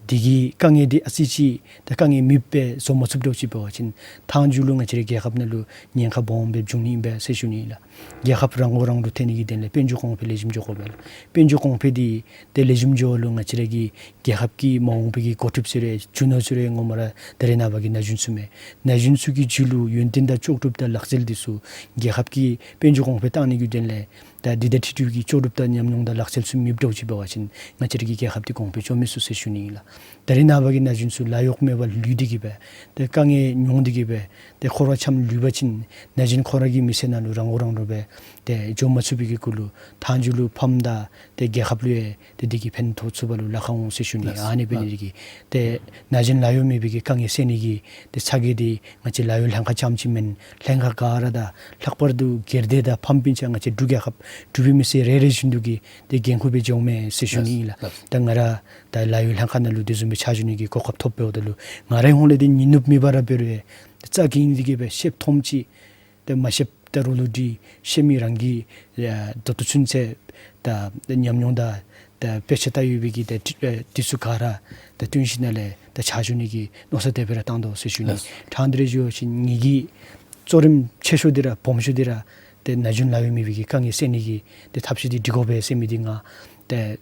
དེ་གི་དཀའ་ངལ་འདི་ཨ་ཙི་ཅིག་ད་དཀའ་ངལ་མེདཔ་སྦེ་བཟོ་མ་ཚུགསཔ་འདྲཝ་ཅིག་འབད་བ་ཅིན་མཐའ་མཇུག་ལུ་ང་བཅས་རའི་རྒྱལ་ཁབ་ནང་ལུ་ཉེན་ཁ་སྦོམ་སྦེ་འབྱུང་ནི་ཨིན་པས་ཟེར་ཞུ་ནི་ཨིན་ལགས། རྒྱལ་ཁབ་རང་མགོ་རང་འདྲོངས་ཐལ་ནི་གི་དོན་ལས་དཔལ་འབྱོར་གོང་འཕེལ་ལེགས་ཤོམ་འགྱོ་དགོ་པས་ལགས། དཔལ་འབྱོར་གོང་འཕེལ་འདི་ཏེ་ལེགས་ཤོམ་འགྱོ་བ་ལུ་ང་བཅས་ར་གི་རྒྱལ་ཁབ་ཀྱི་མ་འོངས་པའི་གི་འགོ་ཁྲིདཔ་ཟེར་རུང་རྒྱུ་ནོར་ཟེར་རུང་ངོ་མ་ར་ད་རེས་ནངས་པ་གི་ན་གཞོན་ཚུ་མས། ན་གཞོན་ཚུ་གི་རྒྱུད་ལུ་ཡོན་ཏན་དང་ལྕོགས་གྲུབ་དང་ལག་རྩལ་འདི་ཚུ་རྒྱལ་ཁབ་ཀྱི་དཔལ་འབྱོར་གོང་འཕེལ་བཏང་ནི་གི་དོན་ལས་ད་འདི་དང་འཁྲིལ་ཏེ་གི་ལྕོགས་གྲུབ་དང་ཉམས་མྱོང་དང་ལག་རྩལ་ཚུ་མེདཔ་འདྲཝ་ཅིག་འབད་བ་ཅིན་ང་བཅས་ར་གི་རྒྱལ་ཁབ་འདི་གོང་འཕེལ་འགྱོ་མི་ཚུགས་ཟེར་ཞུ་ནི་ཨིན་ལགས། ད་རེས་ནངས་པ་གི་ན་གཞོན་ཚུ་ལཱ་གཡོག་མེད་པར་ལུས་ཏེ་གི་སྦེ་ཏེ་དཀའ་ངལ་མྱོང་སྟེ་གི་སྦེ་ཏེ་འཁོར་བ་འཁྱམས་ལུས་པ་ཅིན་ན་གཞོན་ཁོ་ར་གི་མི་ཚེ་ནང་ལུ་རང་མགོ་རང་འདྲོངས་སྦེ་ཏེ་འགྱོ་མ་ཚུགས་པའི་གི་གུ་ལུ་མཐའ་མཇུག་ལུ་ཕམ་དང་ཏེ་རྒྱལ་ཁབ་ལུ་ཡང་ཏེ་དེ་གིས་ཕན་ཐོགས་ཚུགས་པ་ལུ་ལཱ་ཁག་འོང་ཟེར་ཞུ་ནི། ལགས། ཨ་ནི་འབད་ནི་དེ་གིས་ཏེ་ན་གཞོན་ལཱ་གཡོག་མེད་པའི་གི་དཀའ་ངལ་སེལ་ནི་གི་ཏེ་ཚ་གྱང་འདི་ང་བཅས་ལཱ་གཡོག་ལྷན་ཁག་རྐྱངམ་ཅིག་མེན། ལྷན་ཁག་ག་ར་དང་ལྷག་པར་དུ་སྒེར་སྡེ་དང་ཕམ་སྤུན་ཆ་ང་བཅས་འབྲུག་རྒྱལ་ཁབ་འབྲུག་པའི་མི་སེར་རེ་རེ་བཞིན་དུ་གི་ཏེ་འགན་ཁུར་སྦེ་འགྱོཝ་མས་ཟེར་ཞུ་ནི་ཨིན་ལགས། ལགས། ད་ང་ར་ད་ལཱ་གཡོག་ལྷན་ཁག་ནང་ལུ་དེ་བཟུམ་སྦེ་ཕྱག་ཞུ་ནི་གི་གོ་སྐབས་ཐོབ་འབདཝ་ད་ལུ་ང་རའི་ཧོང་ལས་འདི་ཉིན་ནུབ་མེད་པར་ར་འབད་རུང་ཡང་ཏེ་རྩ་འགེངས་ཏེ་གི་སྦེ་ཤེསཔ་མཐོངམ་ཅིག་ཏེ་མ་ཤེསཔ་ད་རུང་ལུ་འདི་ཤེས་མི་རང་གིས་ཡ་ད་ལྟོ་ཚུན་ཚོད་ད་ཉམས་མྱོང་དང་ད་དཔེ་ཆ་ལྟ་ཡོད་པའི་གི་ད་དེ་ཚུ་ག་ར་ད་བཏོན་ཞིནམ་ལས་ད་ཕྱག་ཞུ་ནི་གི་མནོ་བསམ་དེ་སྦེ་ར་བཏང་དོ་ཟེར་ཞུ་ནི། ལགས། ཕྲང་སྟེ་ར་ཞུ་བ་ཅིན་ངེ་གི་གཙོ་རིམ་ཆེ་ཤོས་འདི་ར་སྦོམ་ཤོས་འདི་ར་ཏེ་ན་གཞོན་ལཱ་གཡོག་མེད་པའི་གི་དཀའ་ངལ་སེལ་ནི་གི་ཏེ་ཐབས་ཤེས་འདི་སྒྲིག་དགོ་པས་ཟེར་མི་འདི་ང་ཏེ་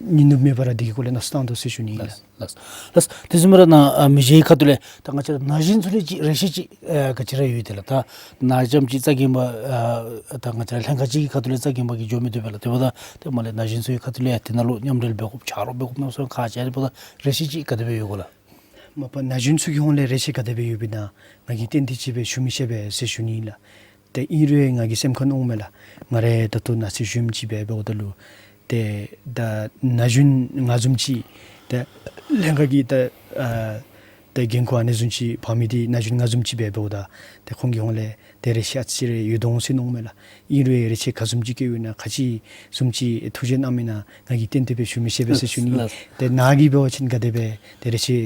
ཉིན་ནུབ་མེད་པར་ར་འདི་གི་སྐོར་ལས་མནོ་བསམ་བཏང་དོ་ཟེར་ཞུ་ནི་ཨིན་ལགས། ལགས། ལགས། དེ་བཟུམ་སྦེ་ར་ནཱ་ཨ་མི་རྗེའི་ཁ་ཐུག་ལས་ད་ང་བཅས་ར་ན་གཞོན་ཚུ་ལུ་ཅིག་རེ་ཆེ་ཅིག་ཨ་ག་ཅི་ར་ཡོད་དེ་ལགས། ད་ནཱ་རྐྱངམ་ཅིག་རྩ་འགེངས་པ་ཨ་ད་ང་བཅས་ར་ལྷན་ཁག་ཅིག་གི་ཁ་ཐུག་ལས་རྩ་འགེངས་པ་གིས་འགྱོ་མི་བཏུབ་པས་ལགས། དེ་འབདཝ་ད་ཏེ་མར་ལས་ན་གཞོན་ཚུ་གི་ཁ་ཐུག་ལས་དེ་ནང་ལུ་མཉམ་འབྲེལ་འབད་དགོཔ་ཆ་རོགས་འབད་དགོཔ་ནང་སོང་ཁག་ཆེ་དེ་འབདཝ་ད་རེ་ཆེ་ཅིག་ག་དེ་སྦེ་ཡོད་གོ་ལགས། མ་པ་ན་གཞོན་ཚུ་གི་ཧོང་ལས་རེ་ཆེ་ག་དེ་སྦེ་ཡོདཔ་ཨིན་ན་ང་གིས་ཏན་ཏིག་ཅིག་སྦེ་ཞུ་མི་ཤེས་པས་ཟེར་ཞུ་ནི་ཨིན་ལགས། ཏེ་ཨིན་རུང་ང་གི་སེམས་ཁར་མནོཝ་མས་ལགས། ང་ར་ད་ལྟོ་ནཱ་ཚུན་ཞུཝ་ཅིག་སྦེ་འབདཝ་ད་ལུ་ཏེ་ད་ན་གཞོན་ང་བཟུམ་ཅིག་ད་ལྷན་ཁག་གི་ད་ཨ་ད་འགན་ཁུར་ཨ་ནི་བཟུམ་ཅིག་འབག་མི་འདི་ན་གཞོན་ང་བཟུམ་ཅིག་སྦེ་འབདཝ་ད་ཏེ་ཁོང་གི་ཧོང་ལས་ཏེ་རེ་ཆེ་ཨ་ཙི་རེ་ཡོད་དོ་འོང་ཟེར་མནོཝ་མས་ལགས། ཨིན་རུང་རེ་ཆེ་ག་བཟུམ་ཅིག་བསྐྱེདཔ་ཨིན་ན་ག་ཅི་བཟུམ་ཅིག་ཐུགས་རྗེ་གནངམ་ཨིན་ན་ང་གིས་ཏན་ཏིག་སྦེ་ཞུ་མི་ཤེས་པས་ཟེར་ཞུ་ནི། ལགས། ཏེ་ནཱ་གིས་འབད་བ་ཅིན་ག་དེ་སྦེ་ཏེ་རེ་ཆེ་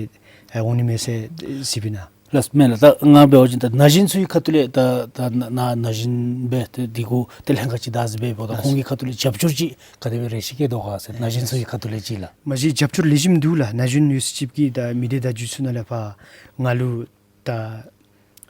ཨ་འོང་ནི་མས་ཟེར་གཟིགསཔ་ཨིན་ན། ལགས་མས་ལགས། ད་ང་འབད་བ་ཅིན་ད་ན་གཞོན་ཚུ་གི་ཁ་ཐུག་ལས་ད་ད་ན་ན་ན་གཞོན་སྦེ་ཏེ་འདི་གུ་ཏེ་ལྷན་ཁག་ཅིག་བདག་འཛིན་འབད་འབདཝ་ད་ཁོང་གི་ཁ་ཐུག་ལས་རྒྱབ་སྐྱོར་ཅིག་ག་དེ་སྦེ་རེ་ཆེ་བསྐྱེད་དོ་ག་ཟེར་ན་གཞོན་ཚུ་གི་ཁ་ཐུག་ལས་ཅིག་ལགས། མ་གཞི་རྒྱབ་སྐྱོར་ལེགས་ཤོམ་འདུག་ལགས། ན་གཞོན་ཡོད་ཚད་ཅིག་གིས་ད་མི་སྡེ་བརྡ་བརྒྱུད་ཚུ་ནང་ལས་ཕར་ང་ལུ་ད་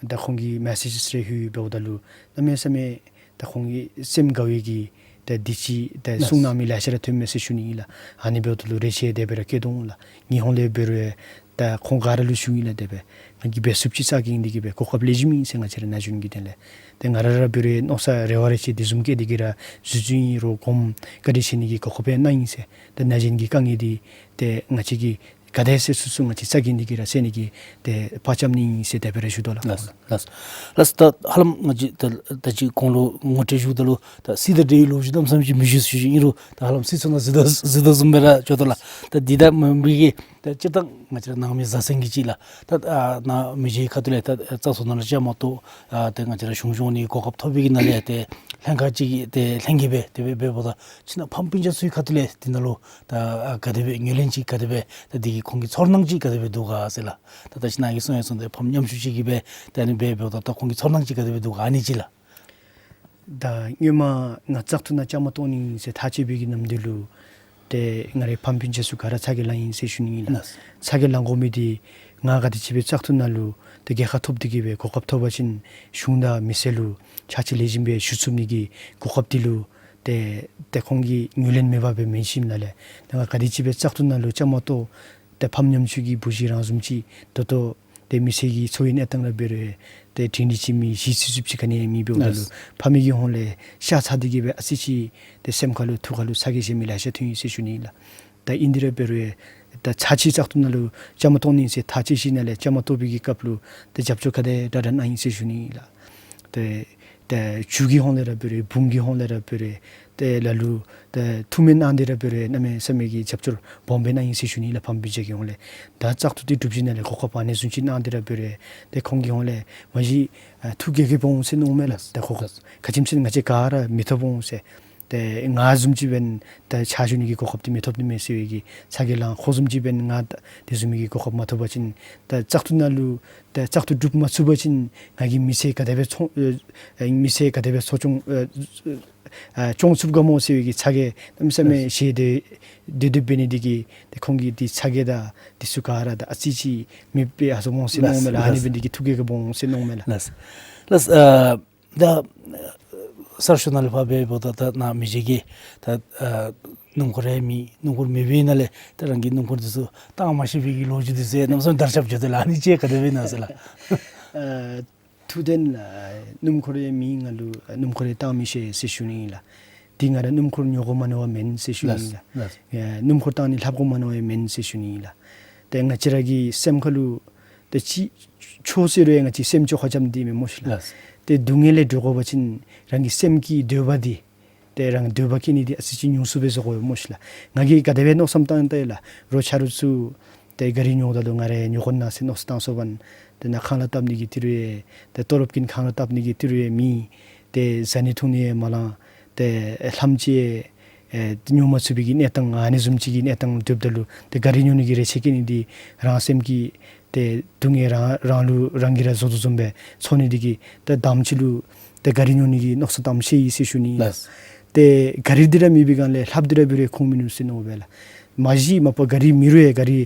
ད་ཁོང་གི་མེ་སེཇ་རེ་ལྷོད་འབདཝ་ད་ལུ་གནམ་མེད་ས་མེད་ད་ཁོང་གི་སེམས་དགའ་བའི་གི་ད་འདི་ཅིག་ད་གསུང་གནང་མི་ལེ་ཤ་ར་ཐོནམ་མས་ཟེར་ཞུ་ནི་ཨིན་ལགས། ཨ་ནི་འབདཝ་ད་ལུ་རེ་ཆེ་དེ་སྦེ་ར་བསྐྱེད་དོ་འོང་ལགས། ངེའི་ཧོང་ལས་འབད་རུང་ད་ཁོང་ག་ར་ལུ་ཞུ་ནི་ལགས། དེ་སྦེ་ང་གིས་འབད་ཚུགསཔ་ཅིག་རྩ་འགེངས་ཏེ་གི་སྦེ་གོ་སྐབས་ལེགས་ཤོམ་ཨིན་ཟེར་ང་བཅས་ར་ན་གཞོན་གྱི་དོན་ལས་ཏེ་ང་ར་ར་འབད་རུང་མནོ་བསམ་རེ་བ་རེ་ཆེ་དེ་བཟུམ་བསྐྱེད་དེ་གི་ར་འཛུལ་འཛུལཝ་ཨིན་རུང་གོངམ་བཀའ་དྲིན་ཆེ་ནི་གི་གོ་སྐབས་ཡང་གནང་ཡི་ཟེར། ད་ན་གཞོན་གྱི་དཀའ་ངལ་འདི་ཏེ་ང་བཅས་ཀྱིས་ག་དེ་ཟེར་ཚུགས་ཚུགས་ང་བཅས་རྩ་འགེངས་ཏེ་གི་ར་སེལ་ནི་གི་ཏེ་ཕར་བཅར་ནི་ཨིན་ཟེར་དེ་སྦེ་ར་ཞུ་དོ་ལགས། ལགས་ལགས། ལགས་ད་ཧ་ལམ་ང་བཅས་ད་ད་ཅི་གོང་ལུ་ངོ་སྤྲོད་ཞུཝ་ད་ལུ་ད་སྲིད་དང་འབྲེལ་བའི་ལོ་རྒྱུས་གནམ་མེད་ས་མེད་ཅིག་མི་ཞུ་ཟེར་ཞུ་ཞུཝ་ཨིན་རུང་ད་ཧ་ལམ་སྲིད་ཚོགས་ནང་འཛུལ་དོ་འཛུལ་དོ་བཟུམ་སྦེ་ར་ཆགས་དོ་ལགས། ད་འདི་དང་མ་འབྲེལ་གྱི་ད་སྤྱིར་བཏང་ང་བཅས་ར་ནང་མི་བཟའ་ཚང་གི་ཅིག་ལགས། ད་ཨ་ནཱ་མི་རྗེའི་ཁ་ཐུག་ལས་ད་བཙག་འཐུ་ནང་ལུ་བཅའ་མར་གཏོགས་ཨ་ཏེ་ང་བཅས་ར་གཞུང་སྐྱོང་ནི་གོ་སྐབས་ཐོབ་པའི་གི་ནང་ལས་ཏེ་ལྷན་ཁག་ཅིག་གི་ཏེ་ལྷན་རྒྱས་སྦེ་དེ་སྦེ་འབདཝ་ད་ཕྱི་ནང་ཕམ་སྤུན་ཆ་ཚུ་གི་ཁ་ཐུག་ལས་འདི་ནང་ལུ་ད་ཨ་ག་དེ་སྦེ་ངོས་ལེན་ཅིག་ག་དེ་སྦེ་ད་འདི་གི་ཁོང་གི་ཚོར་སྣང་ཅིག་ག་དེ་སྦེ་འདུག་ག་ཟེར་ལགས། ད་ད་ཅི་ནཱ་གིས་གསུང་ཡང་གསུངས་ཏེ་ཕམ་ཉམ་ཆུང་ཅིག་གིས་སྦེ་ད་ཨ་ནི་སྦེ་འབདཝ་ད་ད་ཁོང་གི་ཚོར་སྣང་ཅིག་ག་དེ་སྦེ་འདུག་ག་ཨ་ནི་ཅིག་ལགས། ད་སྔོན་མ་ང་བཙག་འཐུ་ནང་བཅའ་མར་གཏོགས་ནི་ཟེར་ཐག་བཅད་པའི་གི་ནམ་དུས་ལུ་ཏེ་ང་རའི་ཕམ་སྤུན་ཆ་ཚུ་ག་ར་ཚ་གྱང་ལང་ཡི་ཟེར་ཞུ་ནི་ཨིན་ལགས། ལགས། ཚ་གྱང་ལང་དགོ་མི་འདི་ང་ག་དེ་ཅིག་སྦེ་བཙག་འཐུ་ནང་ལུ་ཏེ་རྒྱལ་ཁ་ཐོབ་སྟེ་གི་སྦེ་གོ་སྐབས་ཐོབ་པ་ཅིན་གཞུང་དང་མི་སེར་ལུ་ཕྱག་ཕྱིད་ལེགས་ཤོམ་སྦེ་ཞུ་ཚུགས་ནི་གི་གོ་སྐབས་འདི་ལུ་ཏེ་ཏེ་ཁོང་གིས་ངོས་ལེན་མེད་པར་སྦེ་མེན་ཞིནམ་ལས་ཏེ་ང་ག་དེ་ཅིག་སྦེ་བཙག་འཐུ་ནང་ལུ་བཅའ་མར་གཏོགས་ཏེ་ཕམ་ཉམ་ཆུང་གི་བུ་གཞི་རང་བཟུམ་ཅིག་ད་ལྟོ་ཏེ་མི་སེར་གྱི་འཚོ་བའི་གནས་སྟངས་ལུ་འབད་རུང་ཏེ་དྲིན་ཅན་གྱི་མི་གཞི་ཚུད་ཚུདཔ་ཅིག་ག་ནི་ཡང་མེད་འབདཝ་ད་ལུ་ལགས། ཕ་མའི་གི་ཧོང་ལས་ཤ་ཚ་སྟེ་གི་སྦེ་ཨ་ཙི་ཅིག་ཏེ་སེམས་ཁ་ལུ་ཐུགས་ཁ་ལུ་ཚ་གྱང་བཞེས་མི་ལེ་ཤ་ཐོན་ཡི་ཟེར་ཞུ་ནི་ཨིན་ལགས། ད་ཨིན་དེ་ར་འབད་རུང་ད་ཚར་གཅིག་བཙག་འཐུ་ནང་ལུ་བཅའ་མར་གཏོགས་ནི་ཟེར་ཐག་བཅད་ཞིནམ་ལས་བཅའ་མར་གཏོགས་པའི་གི་སྐབས་ལུ་ཏེ་རྒྱབ་སྐྱོར་ག་དེ་དྲག་དྲག་གནང་ཡི་ཟེར་ཞུ་ནི་ཨིན་ལགས། ཏེ་ཏེ་ཇུས་ཀྱི་ཧོང་ལས་ར་འབད་རུང་འབུམ་གྱི་ཧོང་ལས་ར་འབད་རུང་ཏེ་ལ་ལུ་ཏེ་ཐུགས་སྨོན་གནང་སྟེ་ར་འབད་རུང་གནམ་མེད་ས་མེད་ཀྱི་རྒྱབ་སྐྱོར་སྦོམ་སྦེ་གནང་ཡི་ཟེར་ཞུ་ནི་ལགས། ཕམ་སྤུན་ཆ་གི་ཧོང་ལས། ད་བཙག་འཐུ་འདི་གྲུབ་ཞིནམ་ལས་གོ་སྐབས་ཨ་ནི་བཟུམ་ཅིག་གནང་སྟེ་ར་འབད་རུང་ཏེ་ཁོང་གི་ཧོང་ལས་མ་གཞི་ཨ་ཐུགས་དགྱེས་དགྱེསཔ་འོང་ཟེར་མནོཝ་མས་ལགས། ཏེ་གོ་སྐབས་ཁ་ཙ་ཙ་ང་བཅས་ག་ར་མི་ཐོབ་འོང་ཟེར། ཏེ་ང་བཟུམ་ཅིག་འབདན་ད་ཕྱག་ཞུ་ནི་གི་གོ་སྐབས་འདི་མི་ཐོབ་ནི་མས་ཟེར་བའི་གི་ཚ་གྱང་ལང་། ཁོ་བཟུམ་ཅིག་འབདན་ང་ད་དེ་བཟུམ་མའི་གི་གོ་སྐབས་མ་ཐོབ་པ་ཅིན་ད་བཙག་འཐུ་ནང་ལུ་ད་བཙག་འཐུ་གྲུབ་མ་ཚུགས་པ་ཅིན་ང་གིས་མི་ཚེ་ག་དེ་སྦེ་འཚོ་ཨེ་མི་ཚེ་ག་དེ་སྦེ་འཚོ་སྐྱོང་ཨེ་ཨེ་སྐྱོང་ཚུགས་ག་སྨོ་ཟེར་བའི་གི་ཚ་གྱང་གནམ་མེད་ས་མེད་བཞེས་ཏེ་སྡོད་སྡོདཔ་འབད་ནི་འདི་གིས་ཏེ་ཁོང་གི་འདི་ཚ་གྱང་དང་འདི་ཚུ་ག་ར་ད་ཨ་ཙི་ཅིག་མེདཔ་སྦེ་ཨ་སོང་སྨོ་ཟེར་མནོཝ་མས་ལགས། ཨ་ནི་འབད་ནི་འདི་གིས་ཐུགས་དགྱེས་དགྱེསཔ་འོང་ཟེར་མནོཝ་མས་ལགས། ལགས་ལགས། ཨ་ད་གསར་ཤོག་ནང་ལས་ཕར་འབདཝ་ད་ད་ནཱ་མི་རྗེ་གིས་ད་ཨ་སྣུམ་འཁོར་ཡང་མེད། སྣུམ་འཁོར་མེད་པའི་ནང་ལས་ད་རང་གིས་སྣུམ་འཁོར་འདི་ཚུ་བཏང་མ་ཤེས་པའི་གི་ལོ་རྒྱུས་འདི་ཚུ་གནམ་མེད་ས་མེད་དར་ཁྱབ་འགྱོ་དོ་ལགས། ཨ་ནི་ཅིག་ག་དེ་སྦེ་ཨིན་ན་ཟེར་ལགས། ཨ་ཐུབ་བསྟན་ལགས། སྣུམ་འཁོར་ཡང་མེད། ང་ལུ་སྣུམ་འཁོར་ཡང་བཏང་མི་ཤེས་ཟེར་ཞུ་ནི་ཨིན་ལགས། འདི་ང་ར་སྣུམ་འཁོར་ཉོ་དགོ་མ་མནོ་བ་མེན་ཟེར་ཞུ་ནི་ཨིན་ལགས། ལགས། ཨེ་སྣུམ་འཁོར་བཏང་ནི་ལྷབ་དགོ་མ་མནོ་བ་མེན་ཟེར་ཞུ་ནི་ཨིན་ལགས། ཏེ་ང་བཅས་ར་གི་སེམས་ཁ་ལུ་ཏེ་ཅིག་ཆོས་ཟེར་རུང་ཡང་ང་བཅས་སེམས་ཅོག་ཁ་རྐྱབ་ནི་འདི་མེན་སྨོ་ཤིག་ལགས། ལགས། ཏེ་སྡུག་བསྔལ་ལས་གྲོལ་དགོ་པ་ཅིན་རང་གི་སེམས་ཀྱི་འདོད་པ་འདི་ཏེ་རང་འདོད་པ་སྐྱེ་ནི་འདི་ཨ་ཙི་ཅིག་ཉུང་སུ་སྦེ་བཟོ་དགོ་སྨོ་ཤིག་ལགས། ང་གིས་ག་དེ་སྦེ་མནོ་བསམ་བཏང་ཡི་ལགས། རོགས་ཆ་རོགས་ཚུ་ཏེ་ག་རི་ཉོཝ་ད་ལུ་ང་ར་ཉོ་དགོ་ན་ཟེར་མནོ་བསམ་བཏང་སོང་པ་ན། ཏེ་ནཱ་ཁང་གླ་བཏབ་ནི་གི་ཏི་རུ་ཡང་ཏེ་ཏོ་རོབ་ཀྱིས་ཁང་གླ་བཏབ་ནི་གི་ཏི་རུ་ཡང་མེད། ཏེ་བཟའ་ནི་འཐུང་ནི་ཡང་མ་ལང་། ཏེ་ལྷམ་ཅིག་ཨེ་ཉོ་མ་ཚུགས་པའི་གི་གནས་སྟངས་ཨ་ནི་བཟུམ་ཅིག་གི་གནས་སྟངས་སྡོདཔ་ད་ལུ་ཏེ་ག་རི་ཉོ་ནི་གི་རེ་ཆེ་སྐྱེ་ནི་འདི་རང་སེམས་ཀྱི་ཏེ་སྡུག་བསྔལ་རང་རང་ལུ་རང་གིས་ར་བཟོ་དོ་བཟུམ་སྦེ་ཚོར་ནི་འདི་གིས་ཏེ་དང་པ་ཅིག་ལུ་ཏེ་ག་རི་ཉོ་ནི་གི་མནོ་བསམ་བཏང་ཤེས་ཡི་ཟེར་ཞུ་ནི་ཨིན་ལགས། ལགས། ཏེ་ག་རི་འདི་ར་མེད་པའི་སྒང་ལས་ལྷབ་འདི་ར་འབད་རུང་ཁུངས་མིན་ནུག་ཟེར་མནོཝ་མས་ལགས། མ་གཞི་མ་པ་ག་རི་མེད་རུང་ཡང་ག་རི་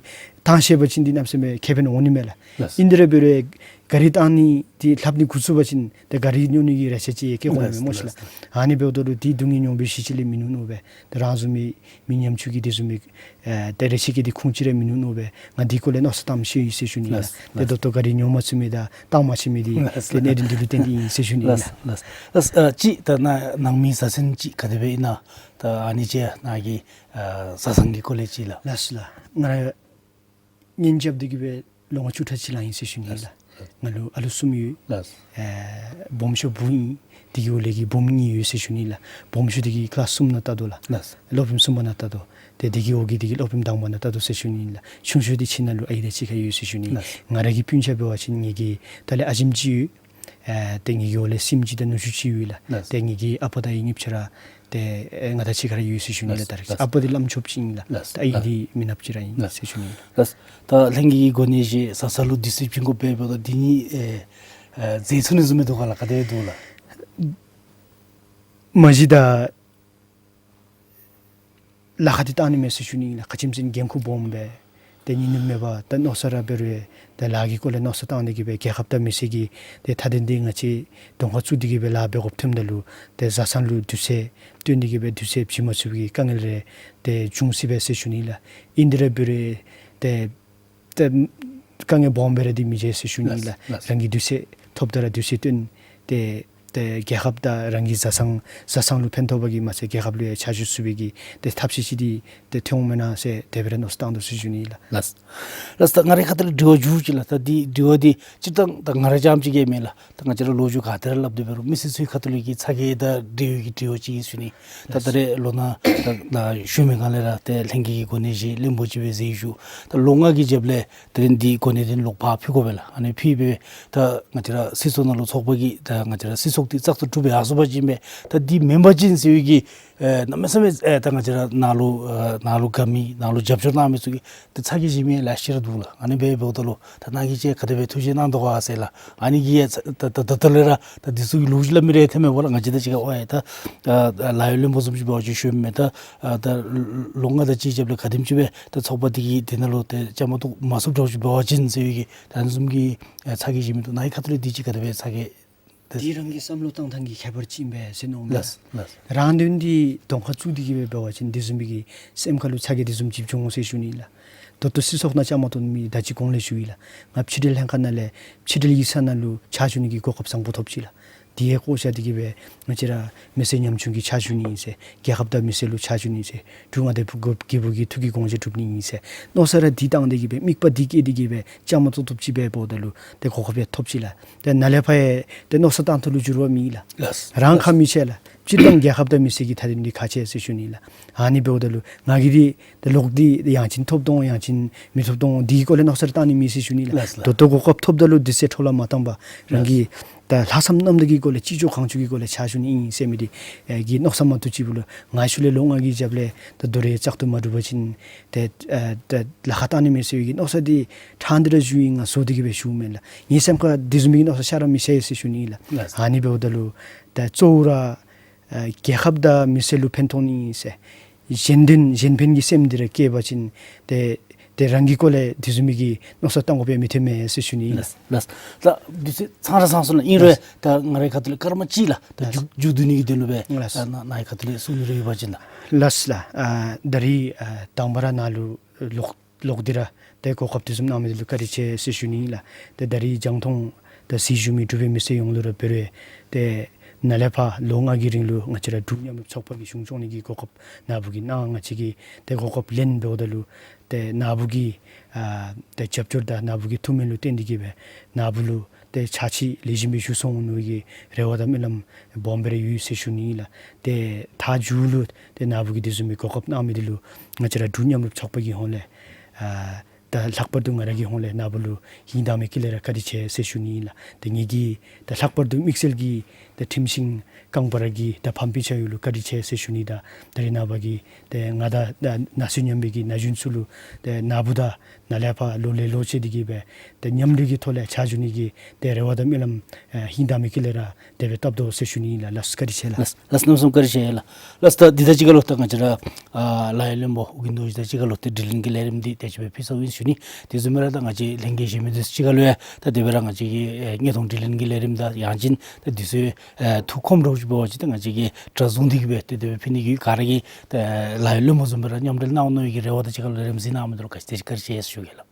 བཏང་ཤེས་པ་ཅིན་འདི་གནམ་མེད་ས་མེད་ཁེ་ཕན་འོང་ནི་མས་ལགས། ལགས། ཨིན་དེ་ར་འབད་རུང་ག་རི་བཏང་ནི་འདི་ལྷབ་ནི་འགོ་བཙུགས་པ་ཅིན་ཏེ་ག་རི་ཉོ་ནི་གི་རེ་ཆེ་ཅིག་སྐྱེ་དགོ་ནི་མས་སྨོ་ཤིག་ལགས། ལགས། ཨ་ནི་འབདཝ་ད་ལུ་འདི་སྡུག་བསྔལ་མྱོང་བའི་གཞི་ཅིག་ལས་མིན་ནུག་མནོཝ་མས། ཏེ་རང་བཟུམ་མའི་མི་ཉམ་ཆུང་གི་འདི་བཟུམ་མའི་ཨེ་ཏེ་རེ་ཆེ་གི་འདི་ཁུངས་ཅིག་ར་མིན་ནུག་མནོཝ་མས། ང་འདི་སྐོར་ལས་མནོ་བསམ་བཏང་ཤེས་ཡི་ཟེར་ཞུ་ནི་ཨིན་ལགས། ལགས། ཏེ་ད་ལྟོ་ག་རི་ཉོ་མ་ཚུགས་མི་དང་བཏང་མ་ཤེས་མི་འདི་ལགས། ཏེ་གནད་དོན་འདི་ལུ་བརྟེན་ཏེ་ཨིན་ཟེར་ཞུ་ནི་ཨིན་ལགས། ལགས། ལགས། ཨ་ཅིག་ད་ནཱ་ནང་མི་བཟའ་ཚང་ཅིག་ག་དེ་སྦེ་ཨིན་ན། ད་ཨ་ནི་ཅིག་ནཱ་གི་ཨ་བཟའ་ཚང་གི་སྐོར་ལས་ཅིག་ལགས། ལགས་སོ་ལགས། ང་ར་གཉེན་རྐྱབ་སྟེ་གི་སྦེ་ལོ་ངོ་བཅུ་ཕྲག་གཅིག་ལང་ཡི་ཟེར་ཞུ་ནི་ཨིན་ལགས། ལགས། ང་ལུ་ཨ་ལུ་གསུམ་ཡོད། ལགས། ཨེ་སྦོམ་ཤོས་བུ་ཨིན། དེ་གི་འོག་ལས་ཀྱི་བུམོ་གཉིས་ཡོད་ཟེར་ཞུ་ནི་ཨིན་ལགས། སྦོམ་ཤོས་དེ་གིས་ཀི་ལཱསི་གསུམ་ནང་ལྟ་དོ་ལགས། ལགས། སློབ་རིམ་གསུམ་པ་ནང་ལྟ་དོ། ཏེ་དེ་གི་འོག་གི་དེ་གིས་སློབ་རིམ་དང་པ་ནང་ལྟ་དོ་ཟེར་ཞུ་ནི་ཨིན་ལགས། ཆུང་ཤོས་དེ་ཁྱིམ་ནང་ལུ་ཨའི་དང་གཅིག་ཁར་ཡོད་ཟེར་ཞུ་ནི་ཨིན། ལགས། ང་ར་གི་སྤུན་ཆ་འབད་བ་ཅིན་ངེ་གི་ད་ལས་ཨ་ཞེམ་ཅིག་ཡོད། ཨེ་ཏེ་ངེ་གི་འོག་ལས་སྲིངམོ་ཅིག་དང་ནུ་གཅུང་ཅིག་ཡོད་ལགས། ལགས། ཏེ་ངེ་གི་ཨ་པ་དང་ཨའི་གཉིས་ཆ་ར་ཏེ་ཨེ་ང་དང་གཅིག་ཁར་ཡོད་ཟེར་ཞུ་ནི་ལགས། ལགས། ད་རེས་ཨ་པ་འདི་བླམ་ཆོསཔ་ཅིག་ཨིན་ལགས། ལགས། ད་ཨའི་འདི་མི་ནགཔ་ཅིག་ར་ཨིན་ཟེར་ཞུ་ནི་ཨིན་ལགས། ལགས། ད་ལྷན་རྒྱས་ཀྱི་གོ་གནས་བཞེས་བཟའ་ཚང་ལུ་དུས་ཚོད་བྱིན་དགོ་པས་པ། ད་འདི་ནི་ཨེ་ཨེ་མཛད་ཚུགས་ནི་བཟུམ་མི་འདུག་ག་ལགས། ག་དེ་འདུག་ལགས། མ་གཞི་ད་ལཱ་ཁག་འདི་གཏང་ནི་མས་ཟེར་ཞུ་ནི་ཨིན་ལགས། ག་ཅི་སྨོ་ཟེར་ན་འགན་ཁུར་སྦོམ་སྦེ་ཏེ་ཉིན་ནུབ་མེད་པར་ད་མནོ་བསམ་ར་འབད་རུང་ཏེ་ལཱ་གི་སྐོར་ལས་མནོ་བསམ་བཏང་སྟེ་གི་སྦེ་རྒྱལ་ཁབ་དང་མི་སེར་གྱི་ཏེ་མཐའ་དོན་འདི་ང་བཅས་གདོང་ཁར་བཙུགས་ཏེ་གི་སྦེ་ལཱ་འབད་དགོཔ་ཐོནམ་ད་ལུ་ཏེ་བཟའ་ཚང་ལུ་དུས་ཚོད་བཏོན་ཏེ་གི་སྦེ་དུས་ཚོད་བྱིན་མ་ཚུགས་པའི་དཀའ་ངལ་རེ་ཏེ་འབྱུང་སྲིད་པས་ཟེར་ཞུ་ནི་ཨིན་ལགས། ཨིན་དེ་ར་འབད་རུང་ཏེ་ཏེ་དཀའ་ངལ་སྦོམ་སྦེ་ར་འདི་མི་བྱེད་ཟེར་ཞུ་ནི་ཨིན་ལགས། ལགས། རང་གི་དུས་ཚོད་ཐོབ་ད་ར་དུས་ཚོད་བཏོན་ཏེ་ཏེ་རྒྱལ་ཁབ་དང་རང་གི་བཟའ་ཚང་བཟའ་ཚང་ལུ་ཕན་ཐོགས་པ་གིས་མ་ཚད་རྒྱལ་ཁབ་ལུ་ཡང་ཕྱག་ཞུ་ཚུགས་པའི་གི་ཏེ་ཐབས་ཤེས་ཅིག་འདི་ཏེ་ཐོན་འོང་མེན་ན་ཟེར་དེ་སྦེ་ར་མནོ་བསམ་བཏང་དོ་ཟེར་ཞུ་ནི་ཨིན་ལགས། ལགས། ལགས། ད་ང་རའི་ཁ་ཐུག་ལས་དྲི་བ་མཇུག་ཅིག་ལགས། ད་འདི་དྲི་བ་འདི་སྤྱིར་བཏང་ད་ང་ར་རྐྱངམ་ཅིག་གི་མེན་ལགས། ད་ང་བཅས་ར་ལོ་རྒྱུས་ག་ཏེ་ར་སླབ་སྟེ་འབད་རུང་མི་སེར་ཚུའི་ཁ་ཐུག་ལས་ཀྱི་ཚ་གྱང་དང་འབྲེལ་བའི་གི་དྲི་བ་ཅིག་ཨིན་ཞུ་ནི། ད་ད་རེས་ལོ་ན་ད་ད་ཤུལ་མའི་སྒང་ལས་ར་ཏེ་ལྷན་རྒྱས་ཀྱི་གོ་གནས་བཞེས་བློན་པོ་ཅིག་སྦེ་མཛད་བཞུགས། ད་ལོ་ལྔ་གི་རྒྱབ་ལས་དེ་རིང་འདི་གོ་གནས་འདི་ལོག་ཕར་ཕུལ་དགོ་པས་ལགས། ཨ་ནི་ཕུལ་སྦེ་ད་ང་བཅས་ར་སྲིད་ཚོགས་ནང་ལུ་ཚོགས་པ་གིས་ད་ང་བཅས་ར་སྲིད་ཚོགས་འདི་བཙག་འཐུ་གྲུབ་སྦེ་ཡར་སོང་པ་ཅིན་སྦེ་ད་འདི་མེན་པ་ཅིན་ཟེར་བའི་གི་ཨེ་གནམ་མེད་ས་མེད་ཨེ་ད་ང་བཅས་ར་ནཱ་ལུ་ཨེ་ནཱ་ལུ་དགའ་མི་ནཱ་ལུ་རྒྱབ་སྐྱོར་གནང་མི་ཚུ་གིས་ད་ཚ་གྱང་བཞེས་མི་ལེ་ཤ་ར་འདུག་ལགས། ཨ་ནི་འབདཝ་ད་ལུ་ད་ནཱ་གིས་ཅིག་ག་དེ་སྦེ་ཐུགས་རྗེ་གནང་དོ་ག་ཟེར་ལགས། ཨ་ནི་གིས་ཡང་ད་ད་ད་ལྟོ་ལས་ར་ད་འདི་ཚུ་གི་ལོ་རྒྱུས་སླབ་མི་རེ་ཐོནམ་མས་པ་ལགས། ང་བཅས་ད་ཅིག་ཁར་ཨོ་ཡ་ད་ཨ་ལཱ་གཡོག་བློན་པོ་བཟུམ་ཅིག་འབད་བ་ཅིན་ཤེས་མི་ད་ཨ་ད་ལོ་ལྔ་དང་གཅིག་རྒྱབ་ལས་ག་དེམ་ཅིག་སྦེ་ད་ཚོགས་པ་འདི་གིས་འདི་ནང་ལུ་ཏེ་བཅའ་མར་གཏོགས་མ་ཚུགསཔ་འདྲཝ་ཅིག་འབད་བ་ཅིན་ཟེར་བའི་གི་ད་ཨ་ནི་བཟུམ་གྱི་ཨ་ཚ་གྱང་བཞེས་མི་འདུག། ནཱ་གི་ཁ་ཐུག་ལས་འདི་ཅིག་ག་དེ་སྦེ་ཚ་གྱང་འདི་རང་གི་བསམ་བློ་བཏང་ཐངས་ཀྱི་ཁྱད་པར་ཅིག་ཨིན་པས་ཟེར་མནོཝ་མས། ལགས། ལགས། རང་དོན་འདི་གདོང་ཁར་བཙུགས་ཏེ་གི་སྦེ་འབད་བ་ཅིན་དེ་བཟུམ་མའི་གི་སེམས་ཁ་ལུ་ཚ་གྱང་དེ་བཟུམ་ཅིག་འབྱུང་འོང་ཟེར་ཞུ་ནི་ལགས། ད་ལྟོ་སྲིད་ཚོགས་ནང་བཅའ་མར་གཏོགས་མི་ད་ཅི་གོང་ལས་ཞུ་ཡི་ལགས། ང་ཕྱི་འབྲེལ་ལྷན་ཁག་ནང་ལས་ཕྱི་འབྲེལ་ཡིག་ཚང་ནང་ལུ་ཕྱག་ཞུ་ནི་གི་གོ་སྐབས་བཟང་པོ་ཐོབ་ཅི་ལགས། དེ་ཡང་བཀོ་བཞག་སྟེ་གི་སྦེ་ང་བཅས་ར་མི་སེར་ཉམ་ཆུང་གི་ཕྱག་ཞུ་ནི་ཨིན་ཟེར་རྒྱལ་ཁབ་དང་མི་སེར་ལུ་ཕྱག་ཞུ་ནི་ཨིན་ཟེར་འབྲུག་མངའ་བདག་ཕུན་ཚོགས་རྒྱལ་པོ་གི་ཐུགས་ཀྱི་དགོངས་བཞེད་སྒྲུབ་ནི་ཨིན་ཟེར་མནོ་བསམ་ར་འདི་བཏང་སྟེ་གི་སྦེ་དམིགས་པ་འདི་བསྐྱེད་དེ་གི་སྦེ་བཅའ་མར་གཏོགས་གཏོགསཔ་ཅིག་འབདཝ་ད་ལུ་ཏེ་གོ་སྐབས་ཡང་ཐོབ་ཅི་ལགས། ཏེ་ནཱ་ལས་ཕར་ཡང་ཏེ་མནོ་བསམ་བཏང་ཐངས་ལུ་འགྱུར་བ་མེད་ལགས། ལགས། རང་ཁ་མི་ཕྱེ་ལགས། སྤྱིར་བཏང་རྒྱལ་ཁབ་དང་མི་སེར་གྱི་ཐད་དེ་འདི་ཁག་ཆེ་ཟེར་ཞུ་ནི་ལགས། ཨ་ནི་འབདཝ་ད་ལུ་ང་གིས་འདི་ད་གློག་འདི་ཡང་ཅིན་ཐོབ་དོ་ཡང་ཅིན་མི་ཐོབ་དོ་འདི་གི་སྐོར་ལས་མནོ་བསམ་ར་བཏང་ནི་མེད་ཟེར་ཞུ་ནི་ལགས། ལགས་ལགས། ད་ལྟོ་གོ་སྐབས་ཐོབ་ད་ལུ་འདི་ཚེ་འཕྲོ་བརླག་མ་བཏང་པར་རང་གིས་ད་ལྷག་བསམ་རྣམ་དག་གི་སྒོ་ལས་ཅི་ལྕོགས་གང་ལྕོགས་ཀྱི་སྒོ་ལས་ཕྱག་ཞུ་ནི་ཨིན་ཟེར་མི་འདི་ཨེ་གི་མནོ་བསམ་མ་བཏུབ་ཅིག་འབད་ལོ། ང་ཤུལ་ལས་ལོ་ལྔ་གི་རྒྱབ་ལས་ད་དོ་རུང་བཙག་འཐུ་མ་གྲུབ་པ་ཅིན་ཏེ་ཨེ་ད་ལཱ་ཁག་བཏང་ནི་མས་ཟེར་བའི་གི་མནོ་བསམ་འདི་ཕྲང་སྟེ་ར་ཞུ་ཡི། ང་བཟོ་སྟེ་གི་སྦེ་ཞུཝ་མེན་ལགས། ངེའི་སེམས་ཁར་འདི་བཟུམ་མའི་གི་མནོ་བསམ་ཤར་ར་མི་ཤར་ཡི་ཟེར་ཞུ་ནི་ལགས། ལགས། ཨ་ནི་འབདཝ་ད་ལུ་ད་གཙོ་བོ་ར་ཨེ་རྒྱལ་ཁབ་དང་མི་སེར་ལུ་ཕན་ཐོགས་ནི་ཟེར་གཞན་དོན་གཞན་ཕན་གྱི་སེམས་འདི་ར་སྐྱེས་པ་ཅིན་ཏེ་ཏེ་རང་གི་སྐོར་ལས་འདི་བཟུམ་མའི་གི་མནོ་བསམ་བཏང་དགོཔ་ཡང་མི་ཐོན་མས་ཟེར་ཞུ་ནི་ལགས། ལགས་ལགས། ད་འདི་ཚུ་ཚང་ར་ཚང་སོང་ལགས། ཨིན་རུང་ད་ང་རའི་ཁ་ཐུག་ལས་སྐར་མ་གཅིག་ལགས། ད་ལགས། མཇུག་མཇུག་བསྡུ་ནི་གི་དོན་ལུ་སྦེ་ལགས། ད་ན་ནཱ་གི་ཁ་ཐུག་ལས་གསུང་ནི་རེ་ཡོད་པ་ཅིན་ལགས། ལགས་ལགས། ཨ་ད་རིས་ཨ་དང་པ་ར་ནཱ་ལུ་ལོག་ལོག་སྟེ་ར་ཏེ་གོ་སྐབས་དེ་བཟུམ་གནང་མི་འདི་ལུ་བཀའ་དྲིན་ཆེ་ཟེར་ཞུ་ནི་ལགས། ཏེ་ད་རིས་རྒྱང་མཐོང་ད་གཟིགས་བཞུགས་མི་འབྲུག་པའི་མི་སེར་ཡོངས་ལུ་ར་འབད་རུང་ཏེ་ནཱ་ལས་ཕར་ལོ་ལྔ་གི་རིང་ལུ་ང་བཅས་ར་འབྲུག་མཉམ་རུབ་ཚོགས་པ་གིས་གཞུང་སྐྱོང་ནི་གི་གོ་སྐབས་ནཱ་བུ་གིས་གནང་། ང་བཅས་ཀྱིས་ཏེ་གོ་སྐབས་ལེན་འབདཝ་ད་ལུ་ཏེ་ནཱ་བུ་གི་ཨ་ཏེ་རྒྱབ་སྐྱོར་དང་ནཱ་བུ་གི་ཐུགས་སྨོན་ལུ་བརྟེན་ཏེ་གི་སྦེ་ནཱ་བུ་ལུ་ཏེ་ཕྱག་ཕྱིད་ལེགས་ཤོམ་སྦེ་ཞུ་ཚུགས་འོང་མནོ་བའི་གི་རེ་བ་དང་སྨོན་ལམ་སྦོམ་སྦེ་ར་ཡོད་ཟེར་ཞུ་ནི་ལགས། ཏེ་མཐའ་མཇུག་ལུ་ཏེ་ནཱ་བུ་གིས་དེ་བཟུམ་མའི་གོ་སྐབས་གནང་མི་འདི་ལུ་ང་བཅས་ར་འབྲུག་མཉམ་རུབ་ཚོགས་པ་གི་ཧོངས་ལས་ཨ་ད་ལྷག་པར་དུ་ང་ར་གི་ཧོངས་ལས་ནཱ་བུ་ལུ་ཧིང་དྭངས་མའི་དཀྱིལ་ལས་ར་བཀའ་དྲིན་ཆེ་ཟེར་ཞུ་ནི་ལགས། ཏེ་ངེ་གི་ད་ལྷག་པར་དུ་དམིགས་བསལ་གྱིས་ད་ཁྲིམས་ཤིང་རྐང་པ་ར་གི་ད་ཕམ་སྤུན་ཆ་ཡོངས་ལུ་བཀའ་དྲིན་ཆེ་ཟེར་ཞུ་ནི། ད་ད་རིས་ནངས་པ་གི་ཏེ་ང་དང་ད་ན་ཚོད་མཉམ་པའི་གི་ན་གཞོན་ཚུ་ལུ་ཏེ་ནཱ་བུ་དང་ནཱ་ལས་ཕར་ལོ་ལེ་ལོ་ཅིག་འདི་གིས་སྦེ་ཏེ་མཉམ་འབྲེལ་གྱི་ཐོག་ལས་ཕྱག་ཞུ་ནི་གི་ཏེ་རེ་བ་དང་སྨོན་ལམ་ཨེ་ཧིང་དྭངས་མའི་དཀྱིལ་ལས་ར་དེ་སྦེ་བཏབ་དོ་ཟེར་ཞུ་ནི་ལགས། ལགས་བཀའ་དྲིན་ཆེ་ལགས། ལགས་ལགས། གནམ་མེད་ས་མེད་བཀའ་དྲིན་ཆེ་ལགས། ལགས་ད་འདི་དང་གཅིག་ཁར་ལུ་ད་ང་བཅས་ར་ཨ་ལཱ་གཡོག་བློན་པོ་ཨོ་རྒྱན་རྡོ་རྗེ་དང་གཅིག་ཁར་ལུ་ཏེ་དྲི་ལན་གྱི་ལས་རིམ་འདི་དེ་ཅིག་སྦེ་ཕུལ་ཚརཝ་ཨིན་ཞུ་ནི། དེ་བཟུམ་སྦེ་ར་ད་ང་བཅས་ལྷན་རྒྱས་གཞན་མི་འདི་ཚུ་གཅིག་ཁར་ལུ་ཡང་ད་དེ་སྦེ་ར་ང་བཅས་ཀྱི་ཨེ་དངོས་མཐོང་དྲི་ལན་གྱི་ལས་རིམ་དང་ཡང་ཅིན་ད་འདི་ཚུ་ཨེ་ཐུགས་ཁོམ་རོགས་ཅིག་འབད་བ་ཅིན་ད་ང་བཅས་ཀྱིས་གྲ་བཟུང་འདི་གིས་སྦེ་ཏེ་དེ་སྦེ་ཕུལ་ནི་གི་ག་ར་གིས་ད་ལཱ་གཡོག་བློན་པོ་བཟུམ་སྦེ་ར་མཉམ་འབྲེལ་གནང་འོང་མནོ་བའི་གི་རེ་བ་དང་གཅིག་ཁར་ལུ་ལས་རིམ་གཟིགས་གནང་མི་འདི་ལུ་ག་ཅི་དེ་ཅིག་བཀའ་དྲིན་ཆེ་ཟེར་ཞུ་གེ་ལགས།